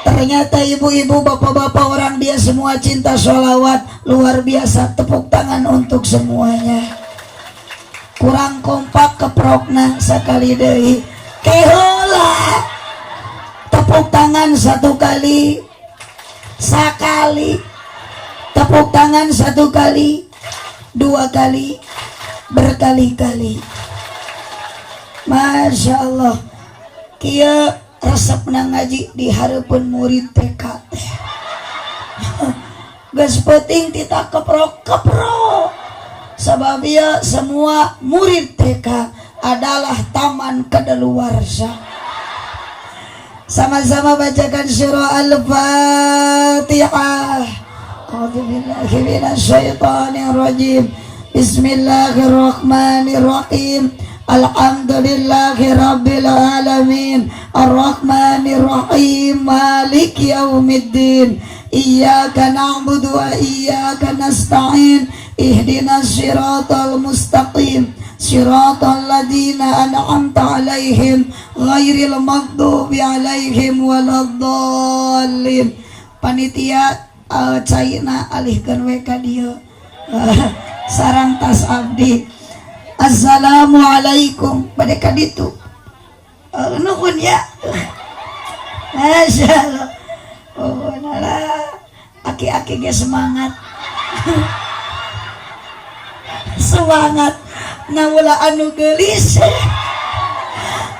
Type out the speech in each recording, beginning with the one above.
Ternyata ibu-ibu, bapak-bapak, orang dia semua cinta sholawat. Luar biasa, tepuk tangan untuk semuanya. Kurang kompak keprokna sekali deui. Kehola. Tepuk tangan satu kali. Sekali. Tepuk tangan satu kali, dua kali, berkali-kali. Masya Allah. Kieu resepna ngaji di hareupeun murid TK teh. Geus peuting tita keprok keprok. Sabab ieu semua murid TK adalah taman kedaluwarsa. Sama-sama bacakan surah Al-Fatihah. A'udzubillahi minasyaitonirrajim. Bismillahirrahmanirrahim. Alhamdulillahi rabbil alamin. Arrahmanirrahim. Maliki yaumiddin. Iyyaka na'budu wa iyyaka nasta'in. Ihdinas siratal mustaqim. Siratal ladzina an'amta 'alaihim ghairil maghdubi 'alaihim waladdallin. Panitia caina alihkeun we ka dieu. Sarang tas abdi. Assalamualaikum bade ka ditu. Nuhun ya. Masya Allah. Oh, nala. Aki-aki ge semangat. Semangat nawala anu geulis.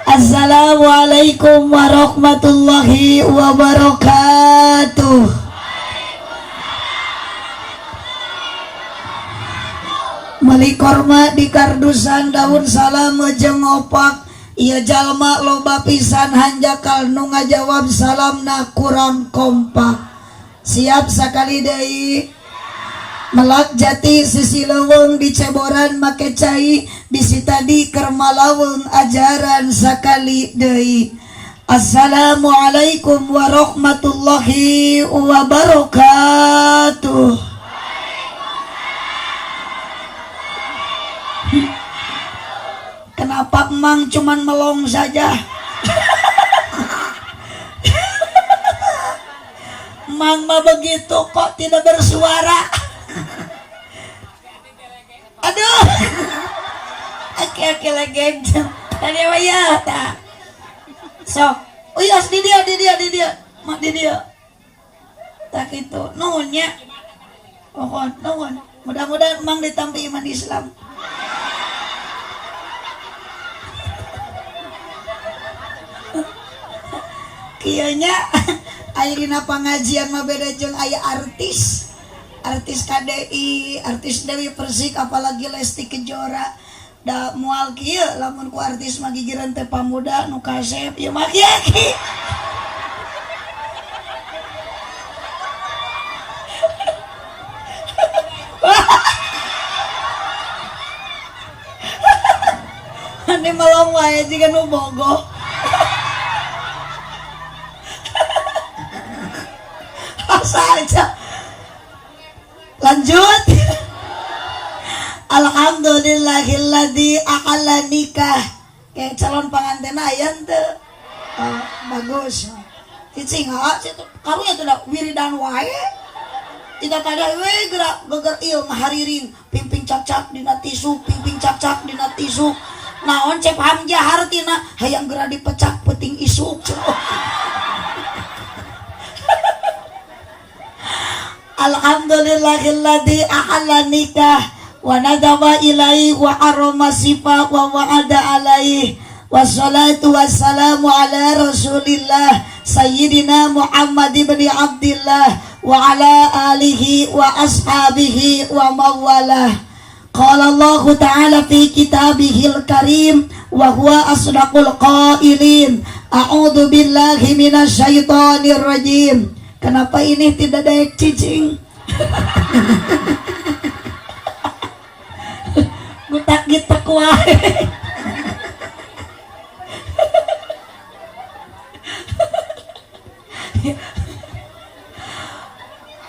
Assalamualaikum warahmatullahi wabarakatuh. Meuli korma di kardusan daun salam jeung opak. Ieu jalma loba pisan hanjakal nu ngajawab salamna kurang kompak. Siap sakali deui. Melak jati sisi leuweung diceboran make cai bisi tadi keur malaweng ajaran sakali deui. Assalamualaikum warahmatullahi wabarakatuh. Kenapa emang cuman melong saja? Emang mah begitu kok tidak bersuara? Aduh. Aki-aki lagi. Tadi apa ya? Tak. Sok. Oh iya, di dia, di dia, di dia. Mak di dia. Tak itu. Nuhun nya. Mohon, nuhun. Mudah-mudahan emang ditampi iman Islam. Kieu nya aya dina pangajian mah beda jeung aya artis. Artis KDI, artis Dewi Persik, apalagi Lesti Kejora. Da moal kieu lamun ku artis mah gigireun teh pamuda nu kasep ieu mah kieu. Ini melong wae jiga nu bogoh. Saja. Lanjut. Alhamdulillahilladzi ahalla nikah. Kayak calon pengantin aya teu? Oh, bagus. Cicing ha, karunya teh da wiridan wae. Tidak tadi we gerak geger ieu mahariring, pimping cak-cak dina tisu, pimping cak-cak dina tisu. Naon Cep Hamzah hartina hayang geura dipecak peuting isuk. Alhamdulillahilladzi ahalla nikah wa nadaba ilaihi wa harrama sifa wa wa'ada alaihi. Wassalatu wassalamu ala rasulillah sayyidina Muhammad ibn Abdillah wa ala alihi wa ashabihi wa mawalah. Qala Allahu ta'ala fi kitabihil karim wa huwa asdaqul qailin. A'udzu billahi minasyaitonir rajim. Kenapa ini tidak daek cicing? Gutak gitek wae.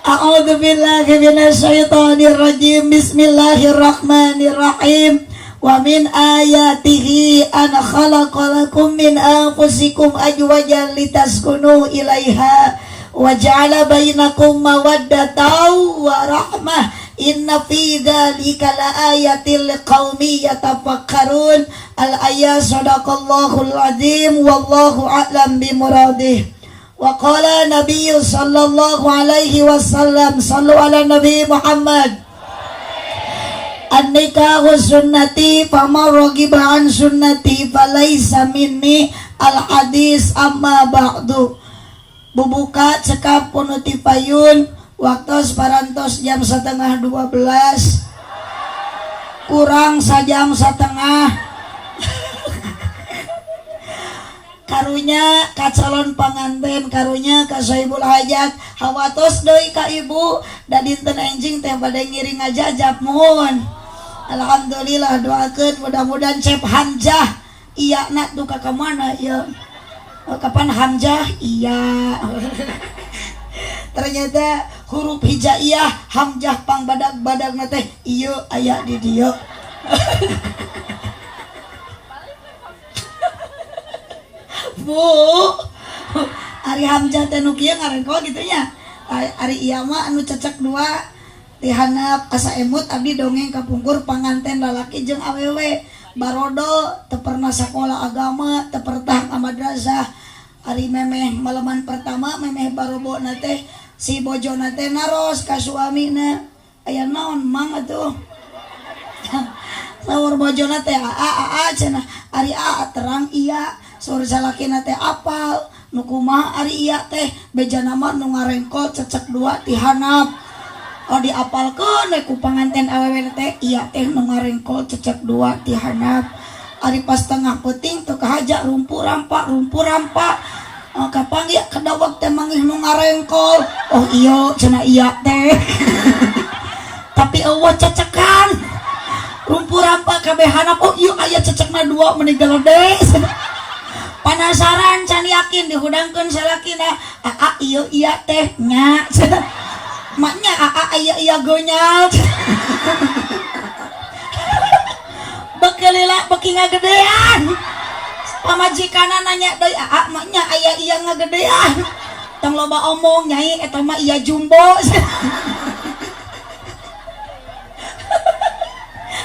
A'udzu billahi minasyaitonir rajim. Bismillahirrahmanirrahim. Wa min ayatihi an khalaqalakum min anfusikum azwajan litaskunu ilaiha Wa ja'ala bainakum mawaddatan wa rahmah. Inna fi dzalika laayatil liqaumi yatafakkarun. Al ayat sadaqallahul azim wallahu a'lam bimuradih. Wa qala nabiyyu sallallahu alaihi wasallam, sallu ala nabi Muhammad. An-nikahu sunnati faman ragiba an sunnati falaisa minni. Al hadis amma ba'du. Bubuka cekap punuti payun waktu parantos jam 11:30 kurang sajam setengah. Karunya ka calon panganten, karunya ka sohibul hajat, hawatos deui ka ibu da dinten enjing teh bade ngiring ngajajap muhun. Alhamdulillah, doakeun mudah-mudahan cep Hamzah iya nak duka ka mana ya. Oh, kapan Hamzah iya. Ternyata huruf hijaiyah Hamzah pang badag-badag na teh ieu aya di dieu. Bu, ari Hamzah teh nu kieu ngarengkol kitu nya. Ari ieu mah anu cecek dua dihanap asa emut abdi dongeng kapungkur panganten lalaki jeung awewe barodo teu pernah sakola agama, teu pernah ka madrasah. Ari memeh maleman pertama memeh barobona teh si bojona teh naros ka suamina, aya naon mang atuh? Saur bojona teh aa aa cenah, ari aa terang iya. Saur salakina teh apal nu kumaha ari iya teh, bejana mah nu ngarengkol cecek dua ti hanap. Oh, diapalkeun we ku panganten awewe teh, iya teh nu ngarengkol cecek dua ti hanap. Ari pas tengah peuting teu kahaja rumpu rampa rumpu rampa. Oh, kapanggih kadawak teh manggih nu ngarengkol. Oh iya cenah iya teh. Tapi eueuh cecekan rumpu rampa kabeh hanap. Oh iya aya cecekna dua meni gede. Panasaran can yakin dihudangkeun salakina, aa ieu iya teh nya. Maknya aa aya iya gonyal. Bekelila beki ngagedean. Pamajikana nanya deui, aa maknya aya iya ngagedean. Tong loba omong nyai eta mah iya jumbo.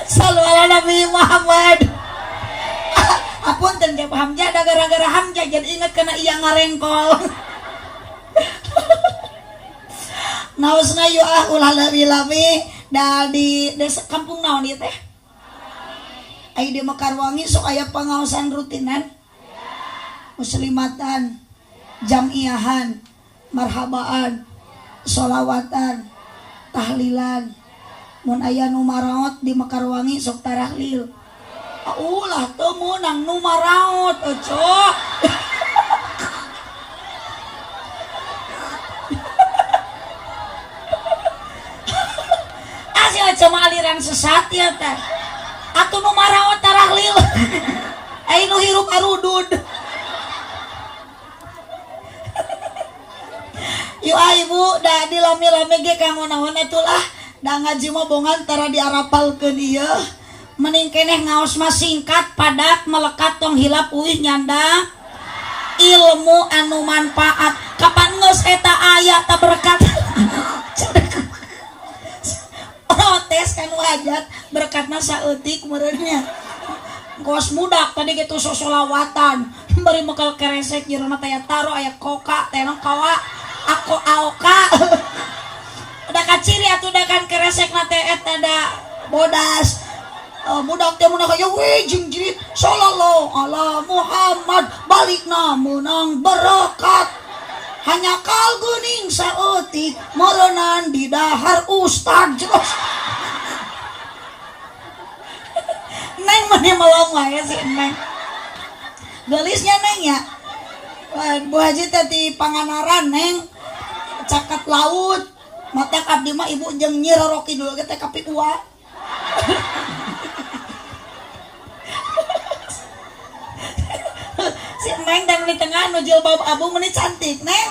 Sallu ala Nabi Muhammad. Apunten Cep Hamzah, da gara-gara Hamzah jadi inget kana iya ngarengkol. Naosna yu ah ulah leuwih-leuwih da di desa kampung naon ieu teh? Ai di Mekarwangi sok aya pangaosan rutinan? Muslimatan, jamiahan, marhabaan, sholawatan, tahlilan. Mun aya nu maraot di Mekarwangi sok tarahlil. Ah, ulah teu meunang nu maraot eucok. Asih cuma aliran sesat ya teh. Atuh nu maraot tarahlil. Ai nu hirup arudud. Yuk ah ibu, da di lami-lami ge kanggo naon atuh lah. Da ngaji mah bongan tara diarapalkeun ieu. Mending keneh ngaos mah singkat, padat, melekat, tong hilap uih nyandang ilmu anu manfaat. Kapan geus eta aya ta berkat. Protes kan hajat berkatna saeutik meureunnya. Kos mudak tadi gitu sosolawatan bari mekal keresek jerona teh taro aya koka teh kawa ako aoka. Udah kaciri atuh da kan keresek na teh eta da bodas. Budak teh mun kaya we jeung jirit sallallahu ala Muhammad balikna meunang berkat. Hanya kal geuning saeutik meureunan di dahar ustad terus. Neng mah melong wae si Neng. Geulisnya Neng ya. Wah, Bu Haji teh di Pangandaran Neng. Caket laut. Matak abdi mah ibu jeung Nyi Roro Kidul ge teh kapi ua. Si Neng dan di tengah nu jilbab abu meni cantik Neng.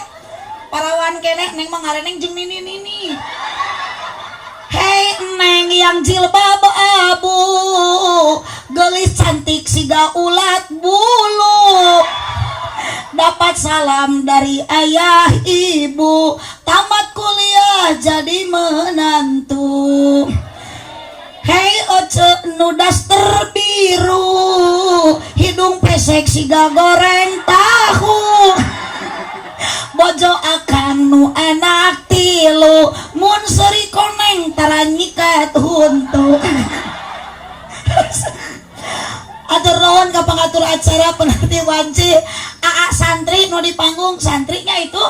Parawan keneh Neng mah ngareneng jeung nini nini. Hei Neng yang jilbab abu, gelis cantik siga ulat bulu. Dapat salam dari ayah ibu, tamat kuliah jadi menantu. Hei oce nu daster biru, hidung pesek siga goreng tahu. Bojo akang nu anak tilu, mun seuri koneng tara nyikat huntu. Atur nuhun ka pangatur acara pengerti wanci. Aa santri nu di panggung santrinya itu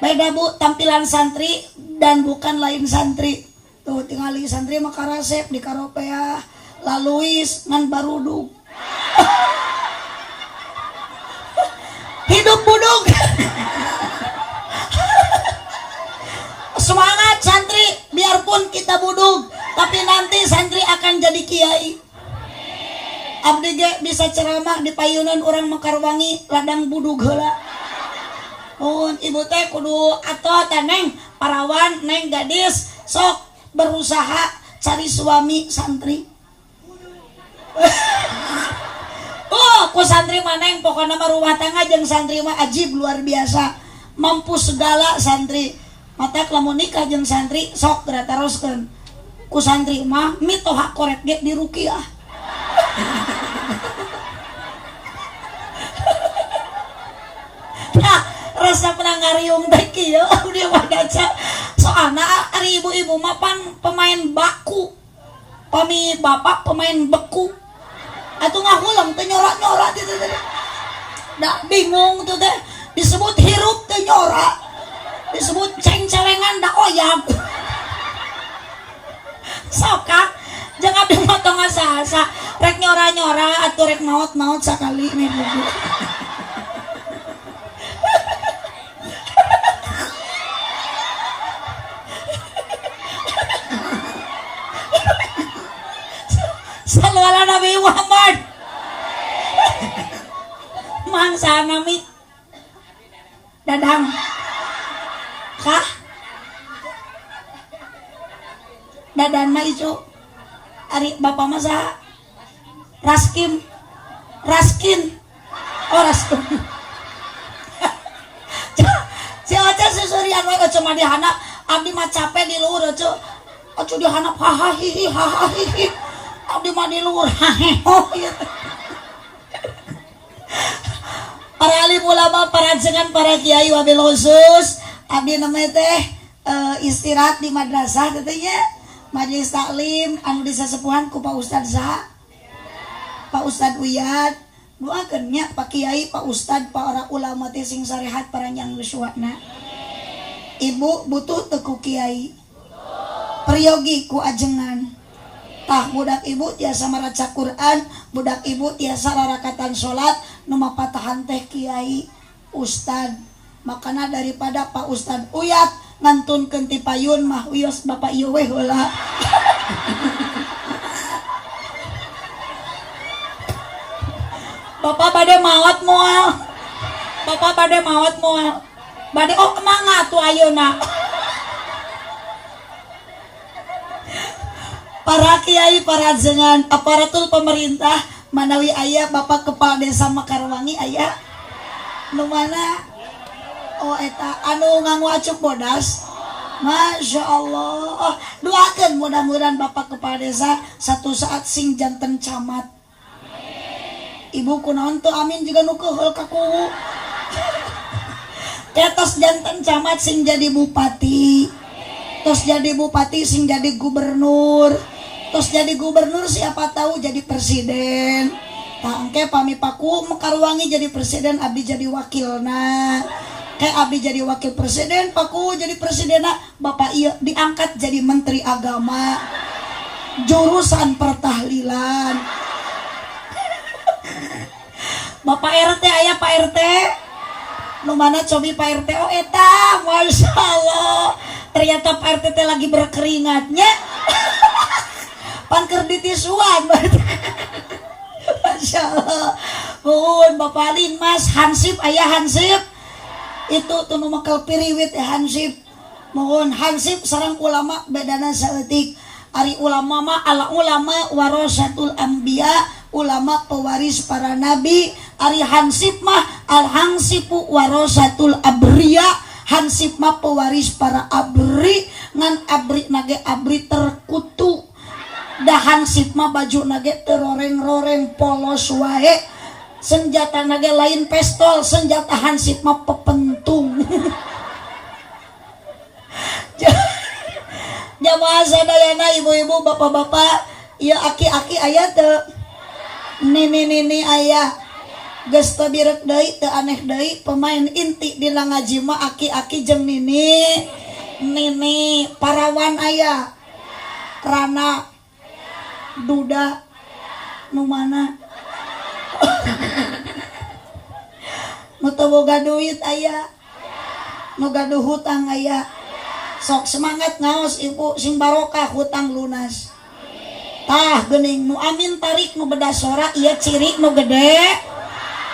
beda bu, tampilan santri dan bukan lain santri. Tuh tingali santri mah karasep di karopea laluis ngan barudug. Hidup budug. Semangat santri, biarpun kita budug, tapi nanti santri akan jadi kiai. Abdi ge bisa ceramah di payunan orang Mekarwangi ladang budug heula. Mun ibu teh kudu atoh teh neng parawan neng gadis sok berusaha cari suami santri. Oh, ku santri mah neng pokona mah rumah tangga jeung santri mah ajib luar biasa. Mampu segala santri. Matak lamun nikah jeung santri sok geura taroskeun. Ku santri mah mitoha koret ge dirukiah. Nah, rasa pernah ngariung teh kieu dia mah gaca. Soalna ari ibu-ibu mah pan pemain baku. Pami bapak pemain beku. Atuh ngahuleng teh nyorak-nyorak gitu teh. Da bingung tuh teh disebut hirup teh nyorak. Disebut ceng-celengan da oyag. Sok ah, jeung abdi mah tong asa-asa rek nyora-nyora atuh rek maot-maot sakali nih bu. Sallu ala Nabi Muhammad. Mangsa nami Dadang. Kah? Dadan mah icu. Ari bapak mah saha? Raskim. Raskin. Oh Raskin. Si Oce susurian we oce mah dihana abdi mah capek di luhur oce. Oce dihana hahahihi hahahihi. Abdi mah di luhur haheho ieu teh. Para alim ulama, para jengan, para kiai wabil khusus abdi namanya teh istirahat di madrasah tetehnya majelis taklim anu disesepuhan ku Pak Ustad saha? Pak Ustad Uyad. Doakeun nya Pak Kiai, Pak Ustad, Pak para ulama teh sing sarehat paranjang yuswana. Ibu butuh teu ku kiai? Peryogi ku ajengan. Tah budak ibu tiasa maraca Quran, budak ibu tiasa rarakatan salat, nu mapatahan teh kiai, ustad. Makana daripada Pak Ustad Uyat ngantunkeun ti payun mah wios bapak ieu we heula. Bapak bade maot moal. Bapak bade maot moal. Bade oh mangga atuh ayeuna. Para kiai, para jengan, aparatur pemerintah, manawi aya Bapak Kepala Desa Mekarwangi aya. Nu mana? Oh eta anu nganggo acuk bodas. Masya Allah. Oh, doakeun mudah-mudahan Bapak Kepala Desa satu saat sing janten camat. Ibu kunaon teu amin juga nu keuheul ka kuwu. Ketos janten camat sing jadi bupati. Tos jadi bupati sing jadi gubernur. Tos jadi gubernur siapa tahu jadi presiden. Tah engke pami Paku Mekarwangi jadi presiden abdi jadi wakilna. Kayak abdi jadi wakil presiden, Paku jadi presidenna, bapak ieu diangkat jadi menteri agama. Jurusan pertahlilan. Bapak RT aya Pak RT. Nu mana cobi Pak RT? Oh eta, Masya Allah. Ternyata Pak RT teh lagi berkeringatnya. Pan keur ditisuan. Masya Allah. Nuhun Bapak Alin Mas Hansip aya Hansip. Itu tuh nu mekel piriwit ya Hansip. Nuhun Hansip sareng ulama bedana saeutik. Ari ulama mah ala ulama warasatul anbiya, ulama pewaris para nabi. Ari Hansip mah Al hangsipu warasatul abriya, hansip mah pewaris para abri, ngan abri nage abri terkutu. Da hansip mah baju nage teroreng-roreng polos wae. Senjata nage lain pistol, senjata hansip mah pepentung. Jamaah sadayana, ibu-ibu, bapak-bapak, ieu aki-aki aya teu? Nini-nini aya? Geus teu birek deui, teu aneh deui, pemain inti dina ngaji mah aki-aki jeung nini. Nini parawan aya? Rana, duda, nu mana? Nu teu boga duit aya? Nu gaduh hutang aya? Sok semangat ngaos ibu, sing barokah hutang lunas. Tah geuning nu amin tarik nu beda sora, ieu ciri nu gede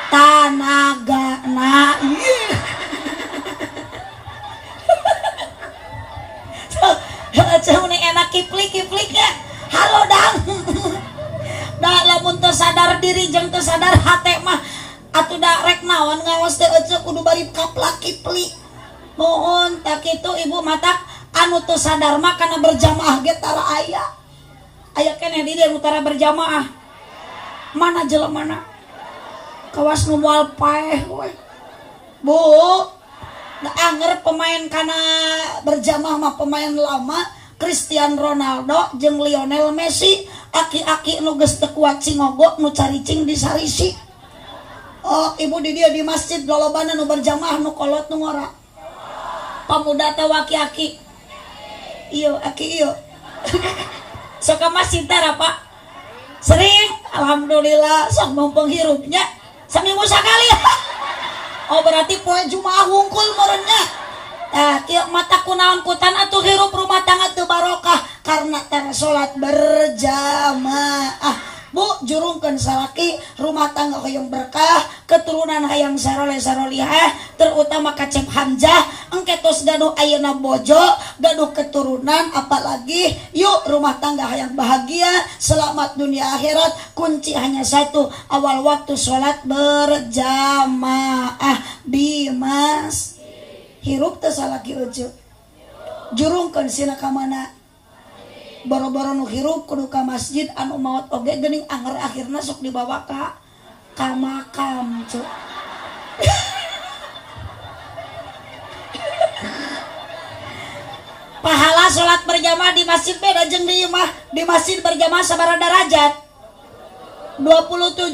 tanagana. Ih. Enak kiplik-kiplik ya. Halo dang. Da lamun teu sadar diri jeung teu sadar hate mah atuh da rek naon ngaos teh ece kudu bari kaplak kiplik. Mohon tak kitu ibu matak anu teu sadar mah kana berjamaah ge tara aya. Aya keneh di dieu nu tara berjamaah. Mana jelemana? Kawas nu moal paeh we. Bu, da anger pemain kana berjamaah mah pemain lama Cristiano Ronaldo jeung Lionel Messi, aki-aki nu geus teu kuat cingogo nu caricing disarisi. Oh, ibu di dieu di masjid lolobana nu berjamaah nu kolot nu ngora. Pamuda atawa aki-aki? Iyo, aki iyo. Sok ka masjid tara, Pak? Sering, alhamdulillah, sok mumpung hirupnya seminggu sekali. Oh, berarti poe Jumaah wungkul meureunnya. Tah, kieu mata kunaon kutan atuh hirup rumah tangga teu barokah karena tara salat berjamaah. Bu, jurungkeun salaki rumah tangga hoyong berkah, keturunan hayang saroleh sarolihah, terutama kacep Hamzah, engke tos gaduh ayeuna bojo, gaduh keturunan, apalagi yuk rumah tangga hayang bahagia, selamat dunia akhirat, kunci hanya satu, awal waktu salat berjamaah di mas. Hirup teu salaki euceu. Jurungkeun sina ka mana? Boro-boro nu hirup kudu ka masjid, anu maot oge geuning anger akhirna sok dibawa ka makam cuk. Pahala salat berjamaah di masjid beda jeung di imah. Di masjid berjamaah sabaraha derajat? 27.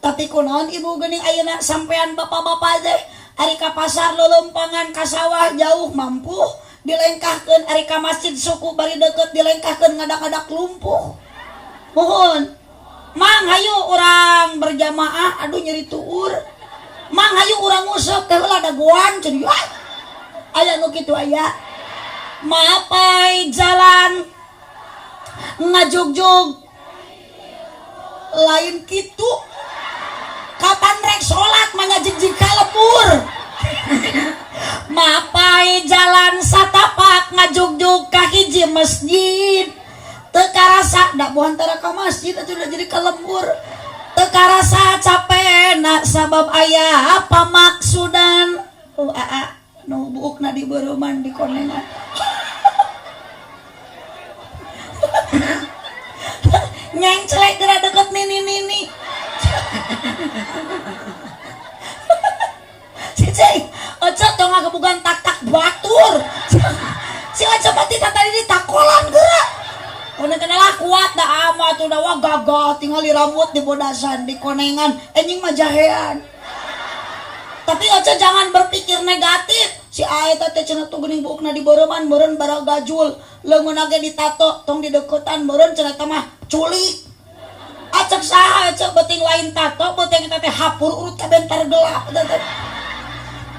Tapi kunaon ibu geuning ayeuna sampean bapak-bapak teh ari ka pasar lolompangan ka sawah jauh mampu dilengkahkeun, ari ka masjid suku bari deukeut dilengkahkeun ngadak-ngadak lumpuh. Mohon mang hayu urang berjamaah, aduh nyeri tuur. Mang hayu urang nguseup teh heula dagoan cenah. Aya nu kitu aya. Mapai jalan ngajugjug lain kitu. Kapan rek salat mah ngajigjig ka lembur. Mapai jalan satapak ngajugjug ka hiji masjid. Teu karasa da buhan tara ka masjid atuh udah jadi ka lembur. Teu karasa capena sabab aya pamaksudan. Oh aa nu buukna di beureman di konengan. Nyengcelek geura deket nini-nini. Cicing, oce tong ngagebugan tak-tak batur. Si oce mah ti tadi ditakolan geura. Udah kenalah kuat dah amat udah wah gagah tinggal di rambut di bodasan di konengan enjing mah jahean. Tapi oce jangan berpikir negatif. Si aeta teh cenah tuh geuning buukna di beureman meureun baragajul, leungeunna ge ditato tong dideukeutan meureun cenah teh mah culik. Acek saha ece beuting lain tato beuting eta teh hapur urut ka bentar gelap teh.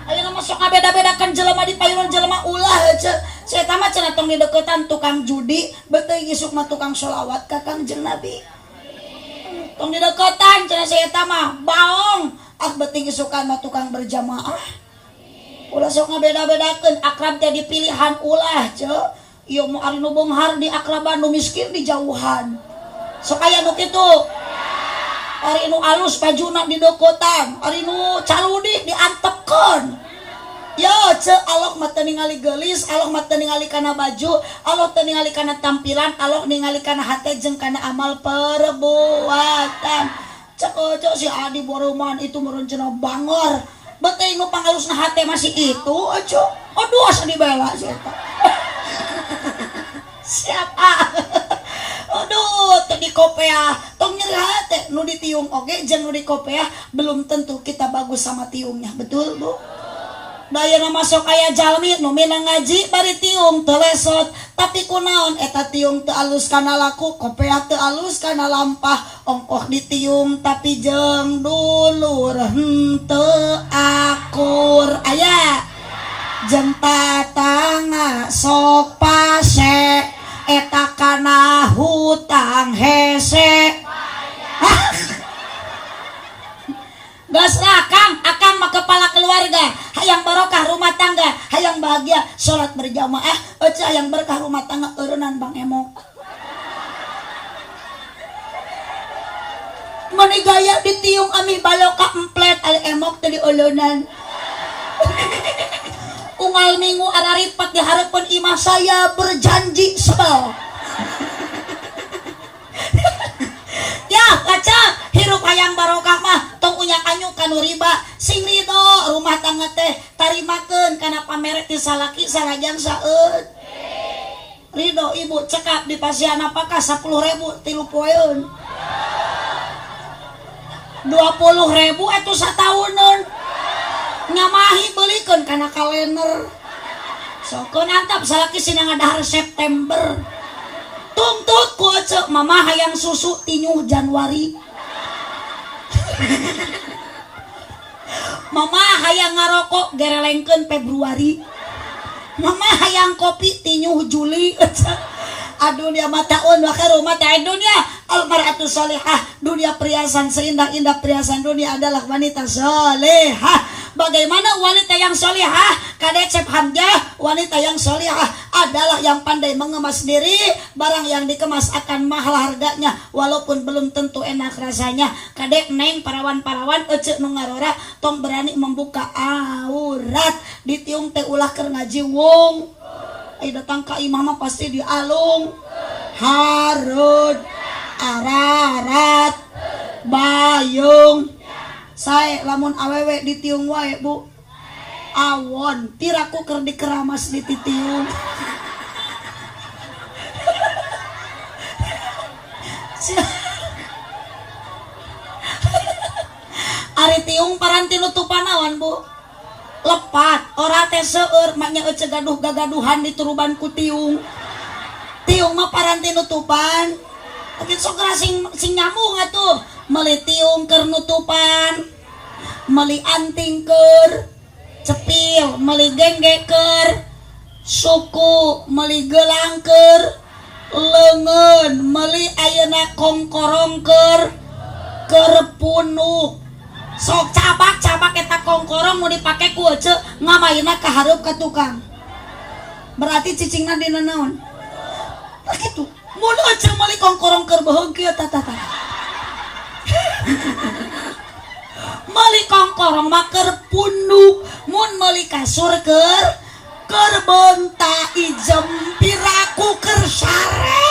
Ayeuna mah sok ngabeda-bedakan jelema di payunan jelema ulah ece. Si eta mah cenah tong dideukeutan tukang judi, beuteung isuk mah tukang sholawat ka Kangjeng Nabi. Tong dideukeutan cenah si eta mah baong, ah beuting isukan mah tukang berjamaah. Ulah sok ngabeda-bedakeun akrab teh dipilihan ulah ce. Ieu mah ari nu beunghar di akraban nu miskin di jauhan. Sok aya nu kitu. Ari nu alus bajuna didokotan, ari nu caludi diantepkeun. Yo, ce Allah mah teu ningali geulis, Allah mah teu ningali kana baju, Allah teu ningali kana tampilan, Allah ningali kana hate jeung kana amal perbuatan. Cek cek si Adi Boroman itu merencana bangor. Beuteung nu pangalusna hate masih itu, aco. Aduh, asa dibela si eta. Siapa? Aduh, teu dikopeah, tong nyeri hate, nu ditiung oge jeung nu dikopeah belum tentu kita bagus sama tiungnya. Betul, Bu? Dayana masuk aya jalmi nu minang ngaji bari tiung teu lesot, tapi kunaon eta tiung teu alus kana laku, kopeah teu alus kana lampah, ongkoh ditiung tapi jeung dulur henteu akur. Aya jeung tatangga sok pase eta kana hutang hese. Gas lah Kang, akang mah kepala keluarga, hayang barokah rumah tangga, hayang bahagia, sholat berjamaah, ece hayang berkah rumah tangga, eureunnan Bang Emok. Mani gaya ditiung ami baloka emplet ali emok teu diulunan. Unggal minggu araripat di hareupeun imah saya berjanji sebel. Ya kaca hirup hayang barokah mah tong unyak anyuk kanu riba, sing ridho rumah tangga teh tarimakeun kana pamere ti salaki sanajan saeut. Ridho ibu cekap di pasian apakah 10.000 tilu poeun. 20.000 atuh satauneun. Nyamahi beulikeun kana kalender. Sokeun antap salaki sina ngadahar September. Tuntut ku ece mama hayang susu tinyuh Januari. Mama hayang ngarokok gerelengkeun Februari. Mama hayang kopi tinyuh Juli. Adunia mataun wa khairu mata'id dunya almar'atu sholihah. Dunia perhiasan seindah-indah perhiasan dunia adalah wanita sholihah. Bagaimana wanita yang sholihah? Kadecep Hamzah, wanita yang sholihah adalah yang pandai mengemas diri. Barang yang dikemas akan mahal harganya walaupun belum tentu enak rasanya. Kadek neng parawan-parawan ece nu ngarora tong berani membuka aurat. Ditiung teh ulah keur ngaji wong. Ai datang ka imah mah pasti dialung. Harud, ararat, bayung. Sae lamun awewe ditiung wae, Bu. Awon tiraku keur dikeramas dititiung. Ari tiung paranti nutupan awan, Bu. Lepat ora teh seueur maknya ece gaduh gagaduhan dituruban ku tiung. Tiung mah paranti nutupan. Lakin sok sing nyambung atuh. Meuli tiung keur nutupan, meuli anting keur cepil, meuli gengge keur suku, meuli gelang keur leungeun, meuli ayeuna kongkorong keur punuk. Sok cabak-cabak eta kongkorong mau dipake ku ece ngamaina ka hareup ka tukang. Berarti cicingna dina naon? Tah kitu. Mun ece meuli kongkorong keur beuheung kieu tah tah tah. Meuli kongkorong mah keur punduk, mun meuli kasur keur beunta ijem piraku keur sare.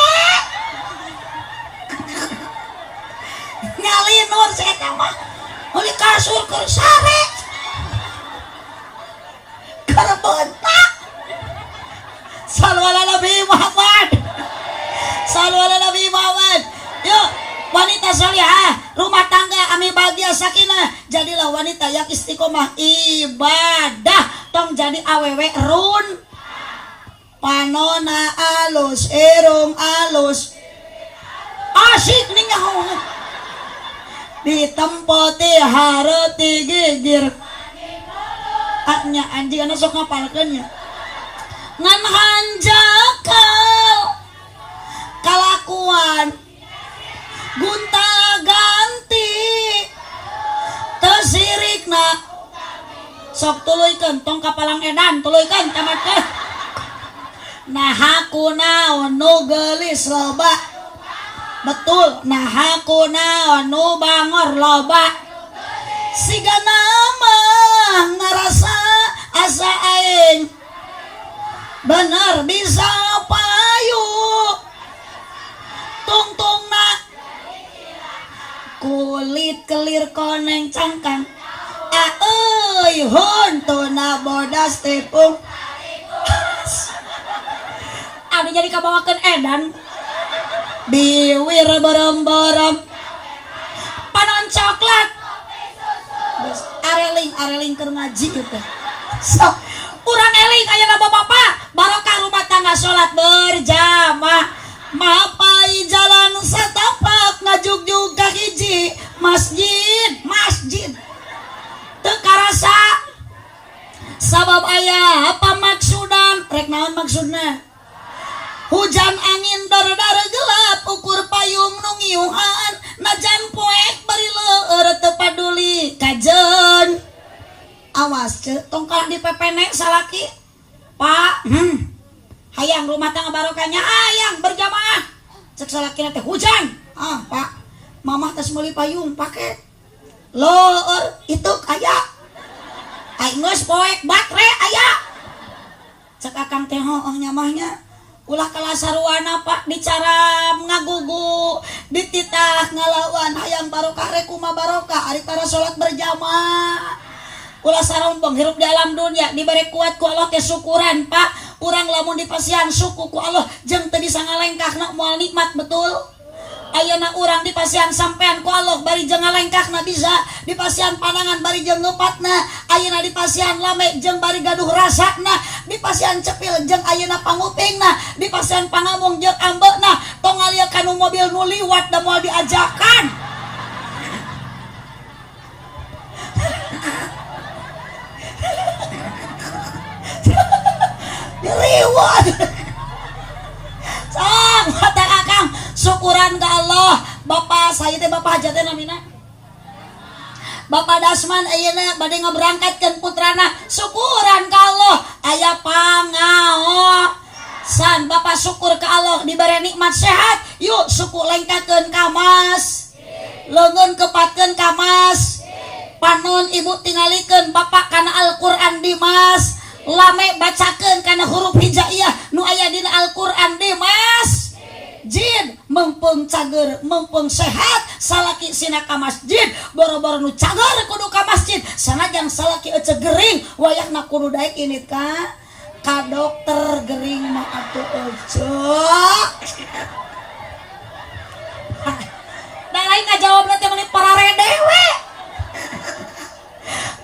Nyalinur si eta mah. Meuli kasur keur sare. Keur beunta. Sallu ala Nabi Muhammad. Sallu ala Nabi Muhammad. Yuk, wanita solihah, rumah tangga ami bahagia sakinah. Jadilah wanita yang istiqomah ibadah. Tong jadi awewe run. Panona alus, irung alus. Asik nih nyaho. Ditempoti hareuti gigir. Nya anjing anu sok ngapalkeun nya. Ngan hanjakal kalakuan gunta ganti teu sirikna. Sok tuluykeun tong kapalang edan tuluykeun tamatkeun. Nah kunaon nu geulis loba Betul, nah kunaon nu bangor loba siga nama ngarasa asa aing bener bisa payu tungtungna kulit kelir koneng cangkang aeuy huntuna bodas tepung. Anu jadi kabawakeun edan biwir berem-berem panon coklat areling areling keur ngaji itu. Sok urang eling ayeuna bapak-bapak barokah rumah tangga salat berjamaah mapai jalan satapak ngajugjug ka hiji masjid masjid teu karasa sabab aya apa maksudan rek naon maksudna. Hujan angin dar-dar gelap ukur payung nu ngiuhan najan poek bari leur teu paduli kajen. Awas ce tong kalah dipepenek salaki. Pak, hayang rumah tangga barokahnya hayang berjamaah. Cek salakina teh hujan. Ah, Pak, mamah tos meuli payung pake. Leur itu aya. Aing geus poek batre aya. Cek akang teh heueuh nyamahnya. Ulah kalasaruana Pak dicaram ngagugu dititah ngalawan hayang barokah rek kumaha barokah ari tara salat berjamaah. Ulah sarombong hirup di alam dunia dibere kuat ku Allah teh syukuran Pak. Urang lamun dipasihan suku ku Allah jeung teu bisa ngalengkahna moal nikmat betul. Ayeuna urang dipasihan sampean ku Allah bari jeung ngalengkahna bisa, dipasihan pandangan bari jeung ngeupatna, ayeuna dipasihan lame jeung bari gaduh rasana, dipasihan cepil jeung ayeuna pangupingna, dipasihan pangamung jeung ambeuna, tong ngalia kanu mobil nu liwat da moal diajakan. Diliwat. Sang mata akang syukuran ke Allah. Bapak saya teh bapak hajat teh namina Bapak Dasman ayeuna bade ngaberangkatkeun putrana syukuran ka Allah aya pangaosan. Bapak syukur ka Allah dibere nikmat sehat yuk suku lengkakeun ka mas leungeun kepatkeun ka mas panon ibu tingalikeun bapak kana Al-Qur'an di mas lame bacakeun kana huruf hijaiyah nu aya dina Al-Qur'an di mas jin mempeng cager mempeng sehat salaki sina ka masjid boro-boro nu cager kudu ka masjid sanajan salaki ece gering wayahna kudu daek ini ka ka dokter gering mah atuh ece. Da lain ngajawabna teh meuni parare dewe.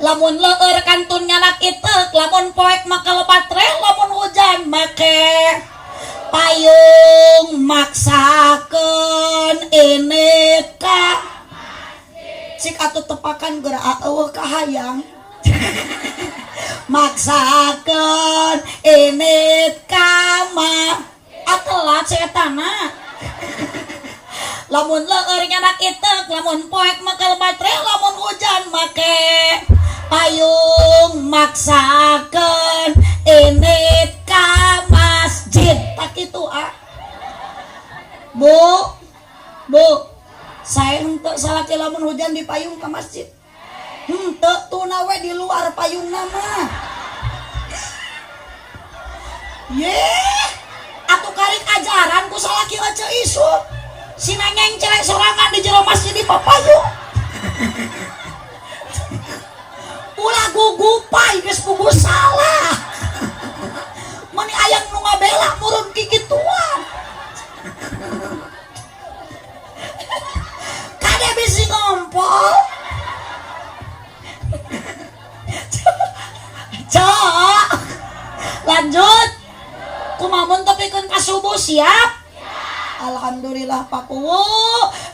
Lamun leur kantun nyanak iteuk lamun poek maka lepatre lamun hujan make payung maksakeun ini ka cik atuh tepakan geura eueuh kahayang maksakeun ini ka ma atelat si etana. Lamun leur nyanak iteuk lamun poek maka lepatre lamun hujan make payung maksakeun ini ka masjid tak itu ah. Bu, bu, saya henteu salaki lamun hujan di payung ka masjid. Henteu tuna we di luar payung nama. Ye, atuh karik ajaran ku salaki ece isuk. Sina nyengcelek sorangan di jero masjid di papayung. Ulah gugupai geus puguh salah. Meni ayang nu ngabela murun kikituan. Kade bisi ngompol. Cok. Lanjut. Kumamun tepikeun ka subuh siap? Alhamdulillah Pak Kuwu,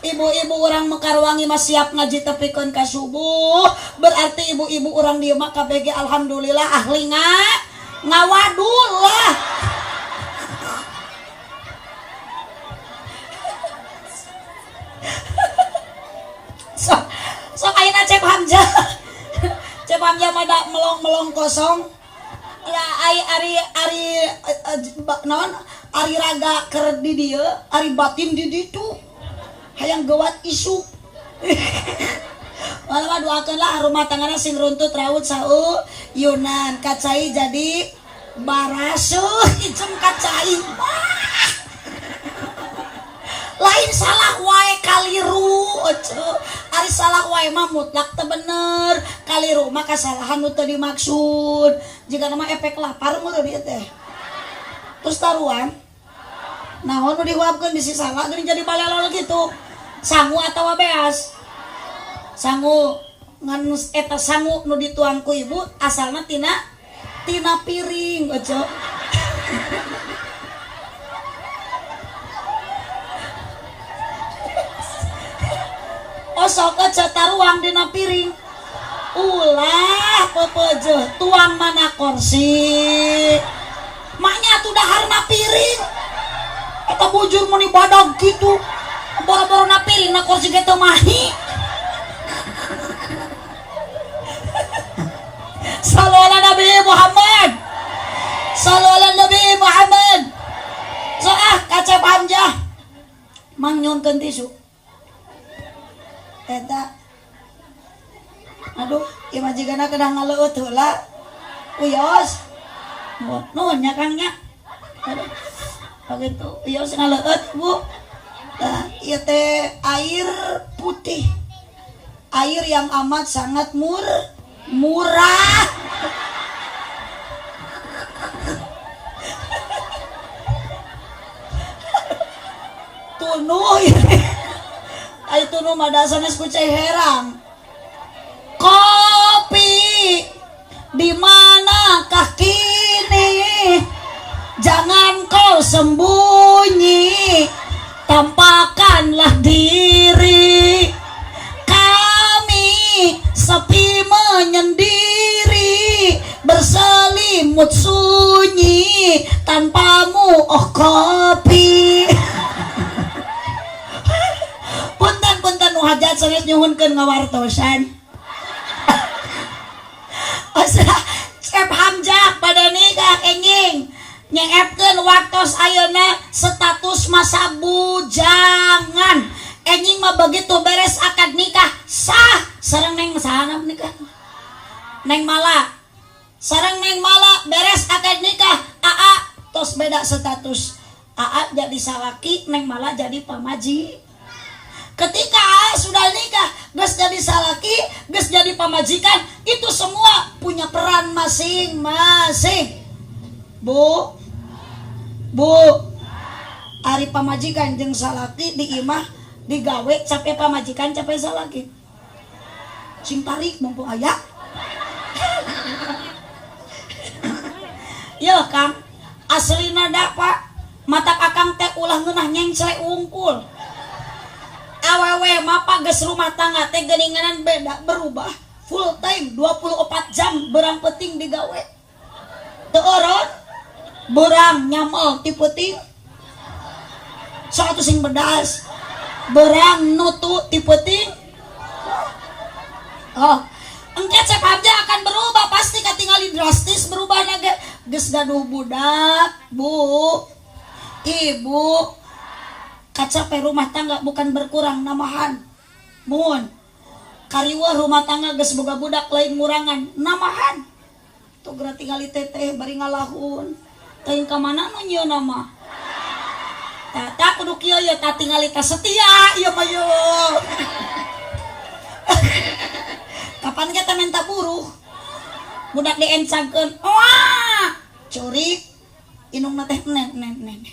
ibu-ibu orang Mekarwangi mah siap ngaji tepikeun ka subuh. Berarti ibu-ibu orang dieu mah KBG alhamdulillah ahli ngawadul lah. Sok ayeuna Cep Hamzah. Cep Hamzah mah da melong-melong kosong. Lah ai ari ari naon ari raga keur di dieu, ari batin di ditu. Hayang gewat isuk. Malah doakeun lah rumah tanggana sing runtut raut sau yunan kacai jadi barasuh ijem kacai. Wah. Lain salah wae kaliru oce. Ari salah wae mah mutlak teu bener. Kaliru mah kasalahan nu teu dimaksud. Jika nama efek lapar mah dieu teh. Terus taruhan naon nu dihuapkeun bisi salah geuning jadi balelol gitu. Sangu atawa beas? Sangu. Ngan eta sangu nu dituang ku ibu asalna tina piring oce. Osok aja taruang dina piring. Ulah pepeje tuang mana kursi. Maknya atuh daharna piring. Eta bujur muni badag kitu. Boro-boro na piring na kursi ge teu mahi. Sallu ala Nabi Muhammad. Sallu ala Nabi Muhammad. So ah kacep Hamzah. Mang nyonkeun tisu. Eta aduh ieu majigana kedah ngaleueut heula. Uyos. Nuhun nya Kang nya. Aduh. Begitu uyos ngaleueut Bu. Nah, ieu teh air putih. Air yang amat sangat murah. Tunuh ai tunuh mah dasarna ku cai herang. Kopi di manakah kini? Jangan kau sembunyi, tampakkanlah diri. Kami sepi menyendiri, berselimut sunyi tanpamu oh kopi. Punten-punten nu hajat sanes nyuhunkeun ngawartosan. Asa Cep Hamzah pada nikah enjing nyeepkeun waktos ayeuna status masa bujangan. Enjing mah begitu beres akad nikah sah sareng neng saha nikah. Neng Mala. Sareng Neng Mala beres akad nikah aa tos beda status. Aa jadi salaki, Neng Mala jadi pamaji. Ketika aa sudah nikah, geus jadi salaki, geus jadi pamajikan, itu semua punya peran masing-masing. Bu, Bu, ari pamajikan jeung salaki di imah digawe capek pamajikan capek salaki. Sing tarik mumpung aya. Yo Kang, aslina da Pak, matak akang teh ulah ngeunah nyengcle wungkul. Awewe mah Pak geus rumah tangga teh geuninganan beda berubah full time 24 jam berang penting digawe. Teu orot berang nyamel ti peuting. Sok atuh sing bedas. Berang nutu ti peuting. Oh, engke Cep Hamzah akan berubah pasti katingali drastis berubah ge. Geus gaduh budak, Bu. Ibu kacape rumah tangga bukan berkurang namahan. Mun kariweuh rumah tangga geus boga budak lain ngurangan namahan. Tuh geura tingali teteh bari ngalahun. Teuing ka mana nu nyieun mah. Tah kudu kieu ye tah tingali ka setia ieu mah ye. Kapan kita minta buruh? Budak diencangkeun. Wah, curik inungna teh nen nen nen.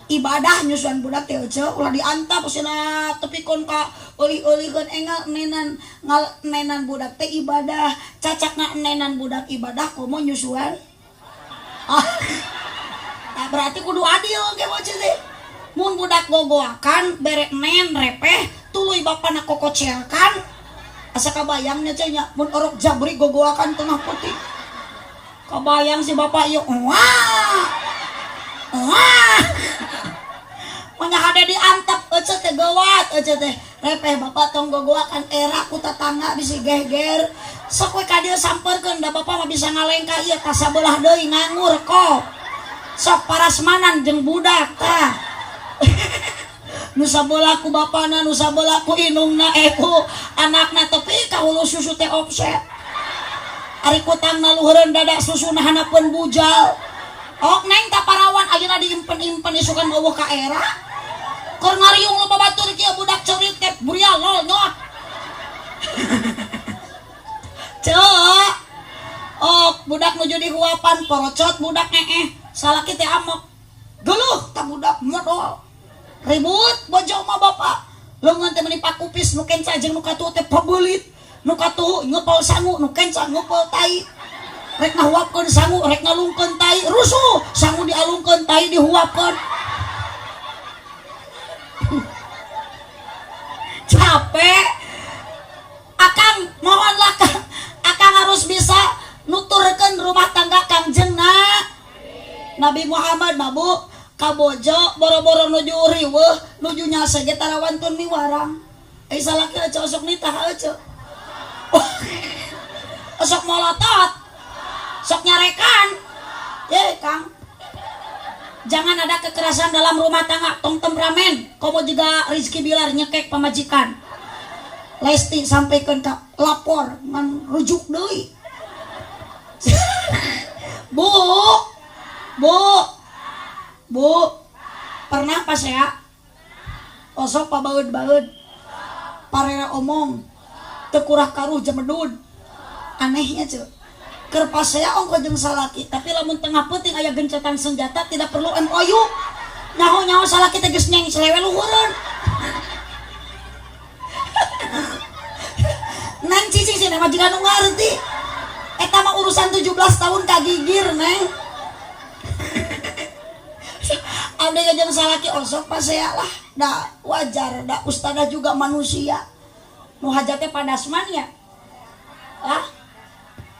Ibadah nyusuan budak teh euceu ulah diantap cenah tepikeun ka eulih-eulihkeun engal nenan ngal nenan budak teh ibadah cacakna nenan budak ibadah komo nyusuan. Ah. Nah, berarti kudu adil ge bocah teh. Mun budak gogoakan bere nen repeh tuluy bapana kokoceakan asa kabayangnya ceh nya mun orok jabri gogoakan tengah putih. Kabayang si bapak ieu wah. Wah. Manya hade diantep euceu teh geuwat euceu teh repeh bapak tong gogoakan era ku tetangga bisi geger. Sok we ka dieu sampeurkeun da bapak mah bisa ngalengkah ieu ka sabelah deui nganggur kok. Sok parasmanan jeung budak tah. Nu sabelah ku bapana, nu sabelah ku indungna, ku anakna, tepi ka hulu susu teh offset. Ari kutangna luhureun dada, susuna hanapeun bujal. Ok neng ta parawan ayeuna diimpen-impen, isukan euweuh ka era. Keur ngariung loba batur kieu, budak ceurik teh burial lol nyot. Cek. Ok budak nuju dihuapan, porocot budak salaki teh amok. Geluh ta budak modol. Ribut bojo mah bapak. Leungeun teh meuni pakupis, nu kenca jeung nu katuhu teh pabeulit. Nu katuhu ngepel sangu, nu kenca ngepel tai. Rek ngahuapkeun sangu, rek ngalungkeun tai, rusuh. Sangu dialungkeun, tai dihuapkeun. Capek. Akang mohonlah Kang, akang harus bisa nuturkeun rumah tangga Kangjeng Nabi Muhammad mabu kabojo boro-boro nuju riweuh, nuju nyase ge tarawantun miwarang. Salaki aja osok nitah aja. Osok molotot. Sok nyarekan. Ye Kang. Jangan ada kekerasan dalam rumah tangga, tong temperamen. Komo juga Rizky Bilar nyekek pamajikan. Lesti sampaikan ke lapor ngan rujuk deui. Bu, bu, bu, pernah pas ya? Osok pabaeud-baeud, parera omong, teu kurah karuh jemedud. Anehnya cuy. Keur pasea ongko jeung salaki, tapi lamun tengah peuting aya gencetan senjata tidak perlu MOU. Nyaho-nyaho salaki teh geus nyeng selewe luhureun. Neng cicing sih majikan nu ngarti. Eta mah urusan 17 tahun kagigir neng. Abdi jeung salaki osok pasea lah, da wajar, da ustadah juga manusia. Nu hajatnya padasman ya. Ah,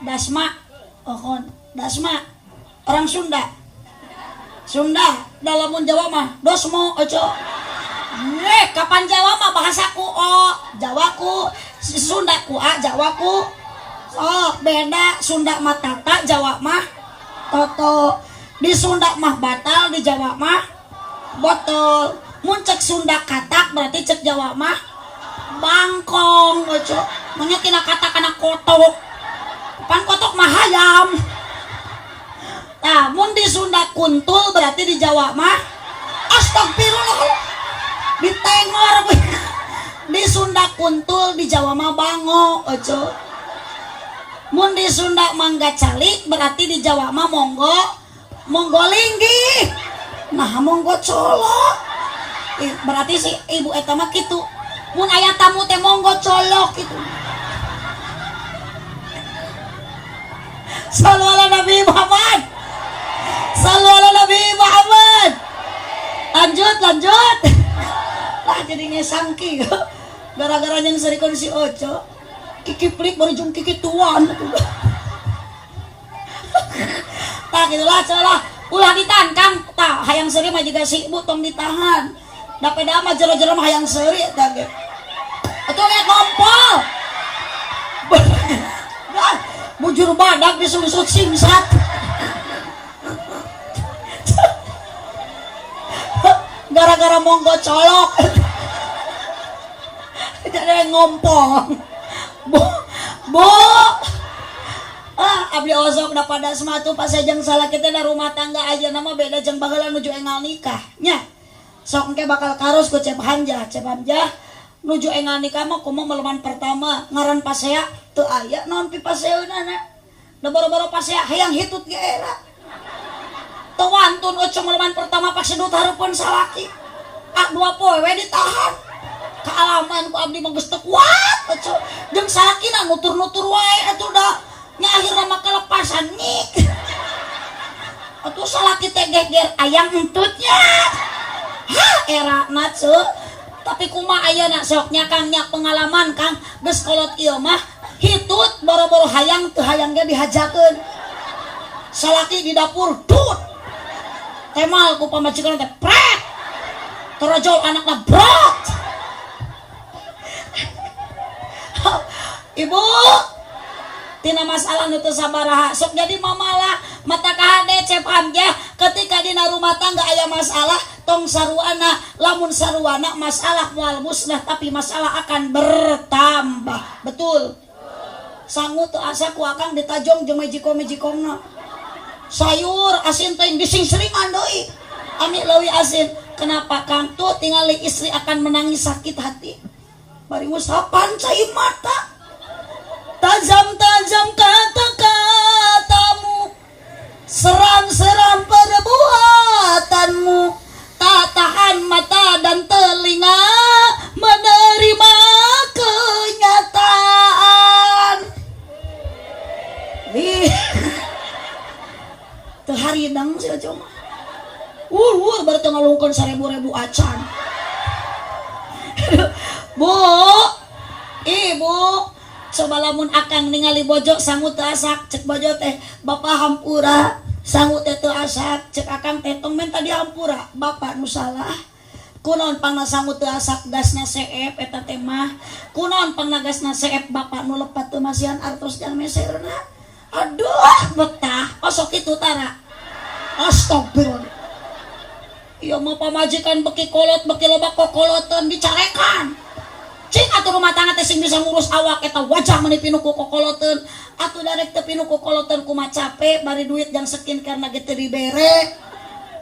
Dasma, oh kon, Dasma, orang Sunda. Sunda, dalamun Jawa mah dosmo oco. Kapan Jawa mah bahasaku o, Jawaku, Sunda ku a, Jawaku. Oh, beda Sunda mah tata, Jawa mah toto. Di Sunda mah batal, di Jawa mah botol. Mun cek Sunda katak berarti cek Jawa mah bangkong oco. Manya tina kata kana kotok. Pan kotok mah hayam. Nah, mun di Sunda kuntul berarti di Jawa mah astagfirullah. Ditengor. Di Sunda kuntul, di Jawa mah bango oco. Mun di Sunda mangga calik berarti di Jawa mah monggo monggo linggih. Nah, monggo colok. Berarti si ibu eta mah kitu. Mun aya tamu teh monggo colok gitu. Sallu ala Nabi Muhammad. Sallu ala Nabi Muhammad. Lanjut, lanjut. Lah jadi ngesangki. Gara-gara yang serikon si Oco. Kiki plik baru jung kiki tuan. Tak gitulah celah. Ulah ditahan Kang. Tak hayang seri mah juga si ibu tong ditahan. Da peda mah jero-jero mah hayang seri eta ge. Atuh lihat ngompol. Bujur badak disungsut simsat. Gara-gara monggo colok. Jadi ngompol. Bu, bu. Ah, abdi osok da pada sematu pas jeung salah kita da rumah tangga aja nama beda jeung baheula nuju engal nikah nya. Sok engke bakal karus ku Cep Hamzah, Cep Hamzah nuju engal nikah mah kumaha meleman pertama ngaran pasea teu aya naon pipaseunana. Da boro-boro pasea hayang hitut ge era. Teu wantun oco meleman pertama pasedut hareupeun salaki. Ah dua poe we ditahan. Kaalaman ku abdi mah geus teu kuat oco. Jeung salakina nutur-nutur wae atuh da nya akhirna mah kelepasan nyik. Atuh salaki teh geger ayang entutnya. Hah era na ceu. Tapi kumaha ayeuna sok nya Kang nya pengalaman Kang geus kolot ieu mah hitut boro-boro hayang teu hayang ge dihajakeun. Salaki di dapur tut. Temal ku pamajikan teh pret. Torojol anakna brot. Ibu tina masalah nu teu sabaraha sok jadi mamalah mata kahade Cep Hamzah ketika dina rumah tangga aya masalah Tong saruana, lamun saruana masalah moal musnah, tapi masalah akan bertambah. Betul? Sangu teu asa ku akang ditajong jeung mejikom mejikomna. Sayur asin teh disingsringan deui ami leuwih asin. Kenapa, Kang? Tuh tingali, istri akan menangis sakit hati bari ngusapan cai mata. Tajam-tajam kata-katamu, seram-seram perbuatanmu, tak tahan mata dan telinga menerima kenyataan. Ih, teu haridang sih cuma. Wur wur baru teu ngalungkeun 1000-ribu acan. Bu, Ibu, coba lamun akang ningali bojo sangu teu asak, cek bojo teh, "Bapak hampura, sangu teh teu asak." Cek akang teh, "Tong menta dihampura, bapak nu salah. Kunaon pangna sangu teu asak? Gasna seep eta teh mah. Kunaon pangna gasna seep? Bapak nu lepat teu masihan artos jang meserna." Aduh, betah osok itu tara. Astagfirullah. Ieu mah pamajikan beki kolot beki loba kokoloteun, dicarekan. Cing atuh rumah tangga teh sing bisa ngurus awak eta wajah meuni pinuh ku kokoloteun. Atuh darek teu pinuh kokoloteun kumaha, capek bari duit yang skincare na ge teu dibere.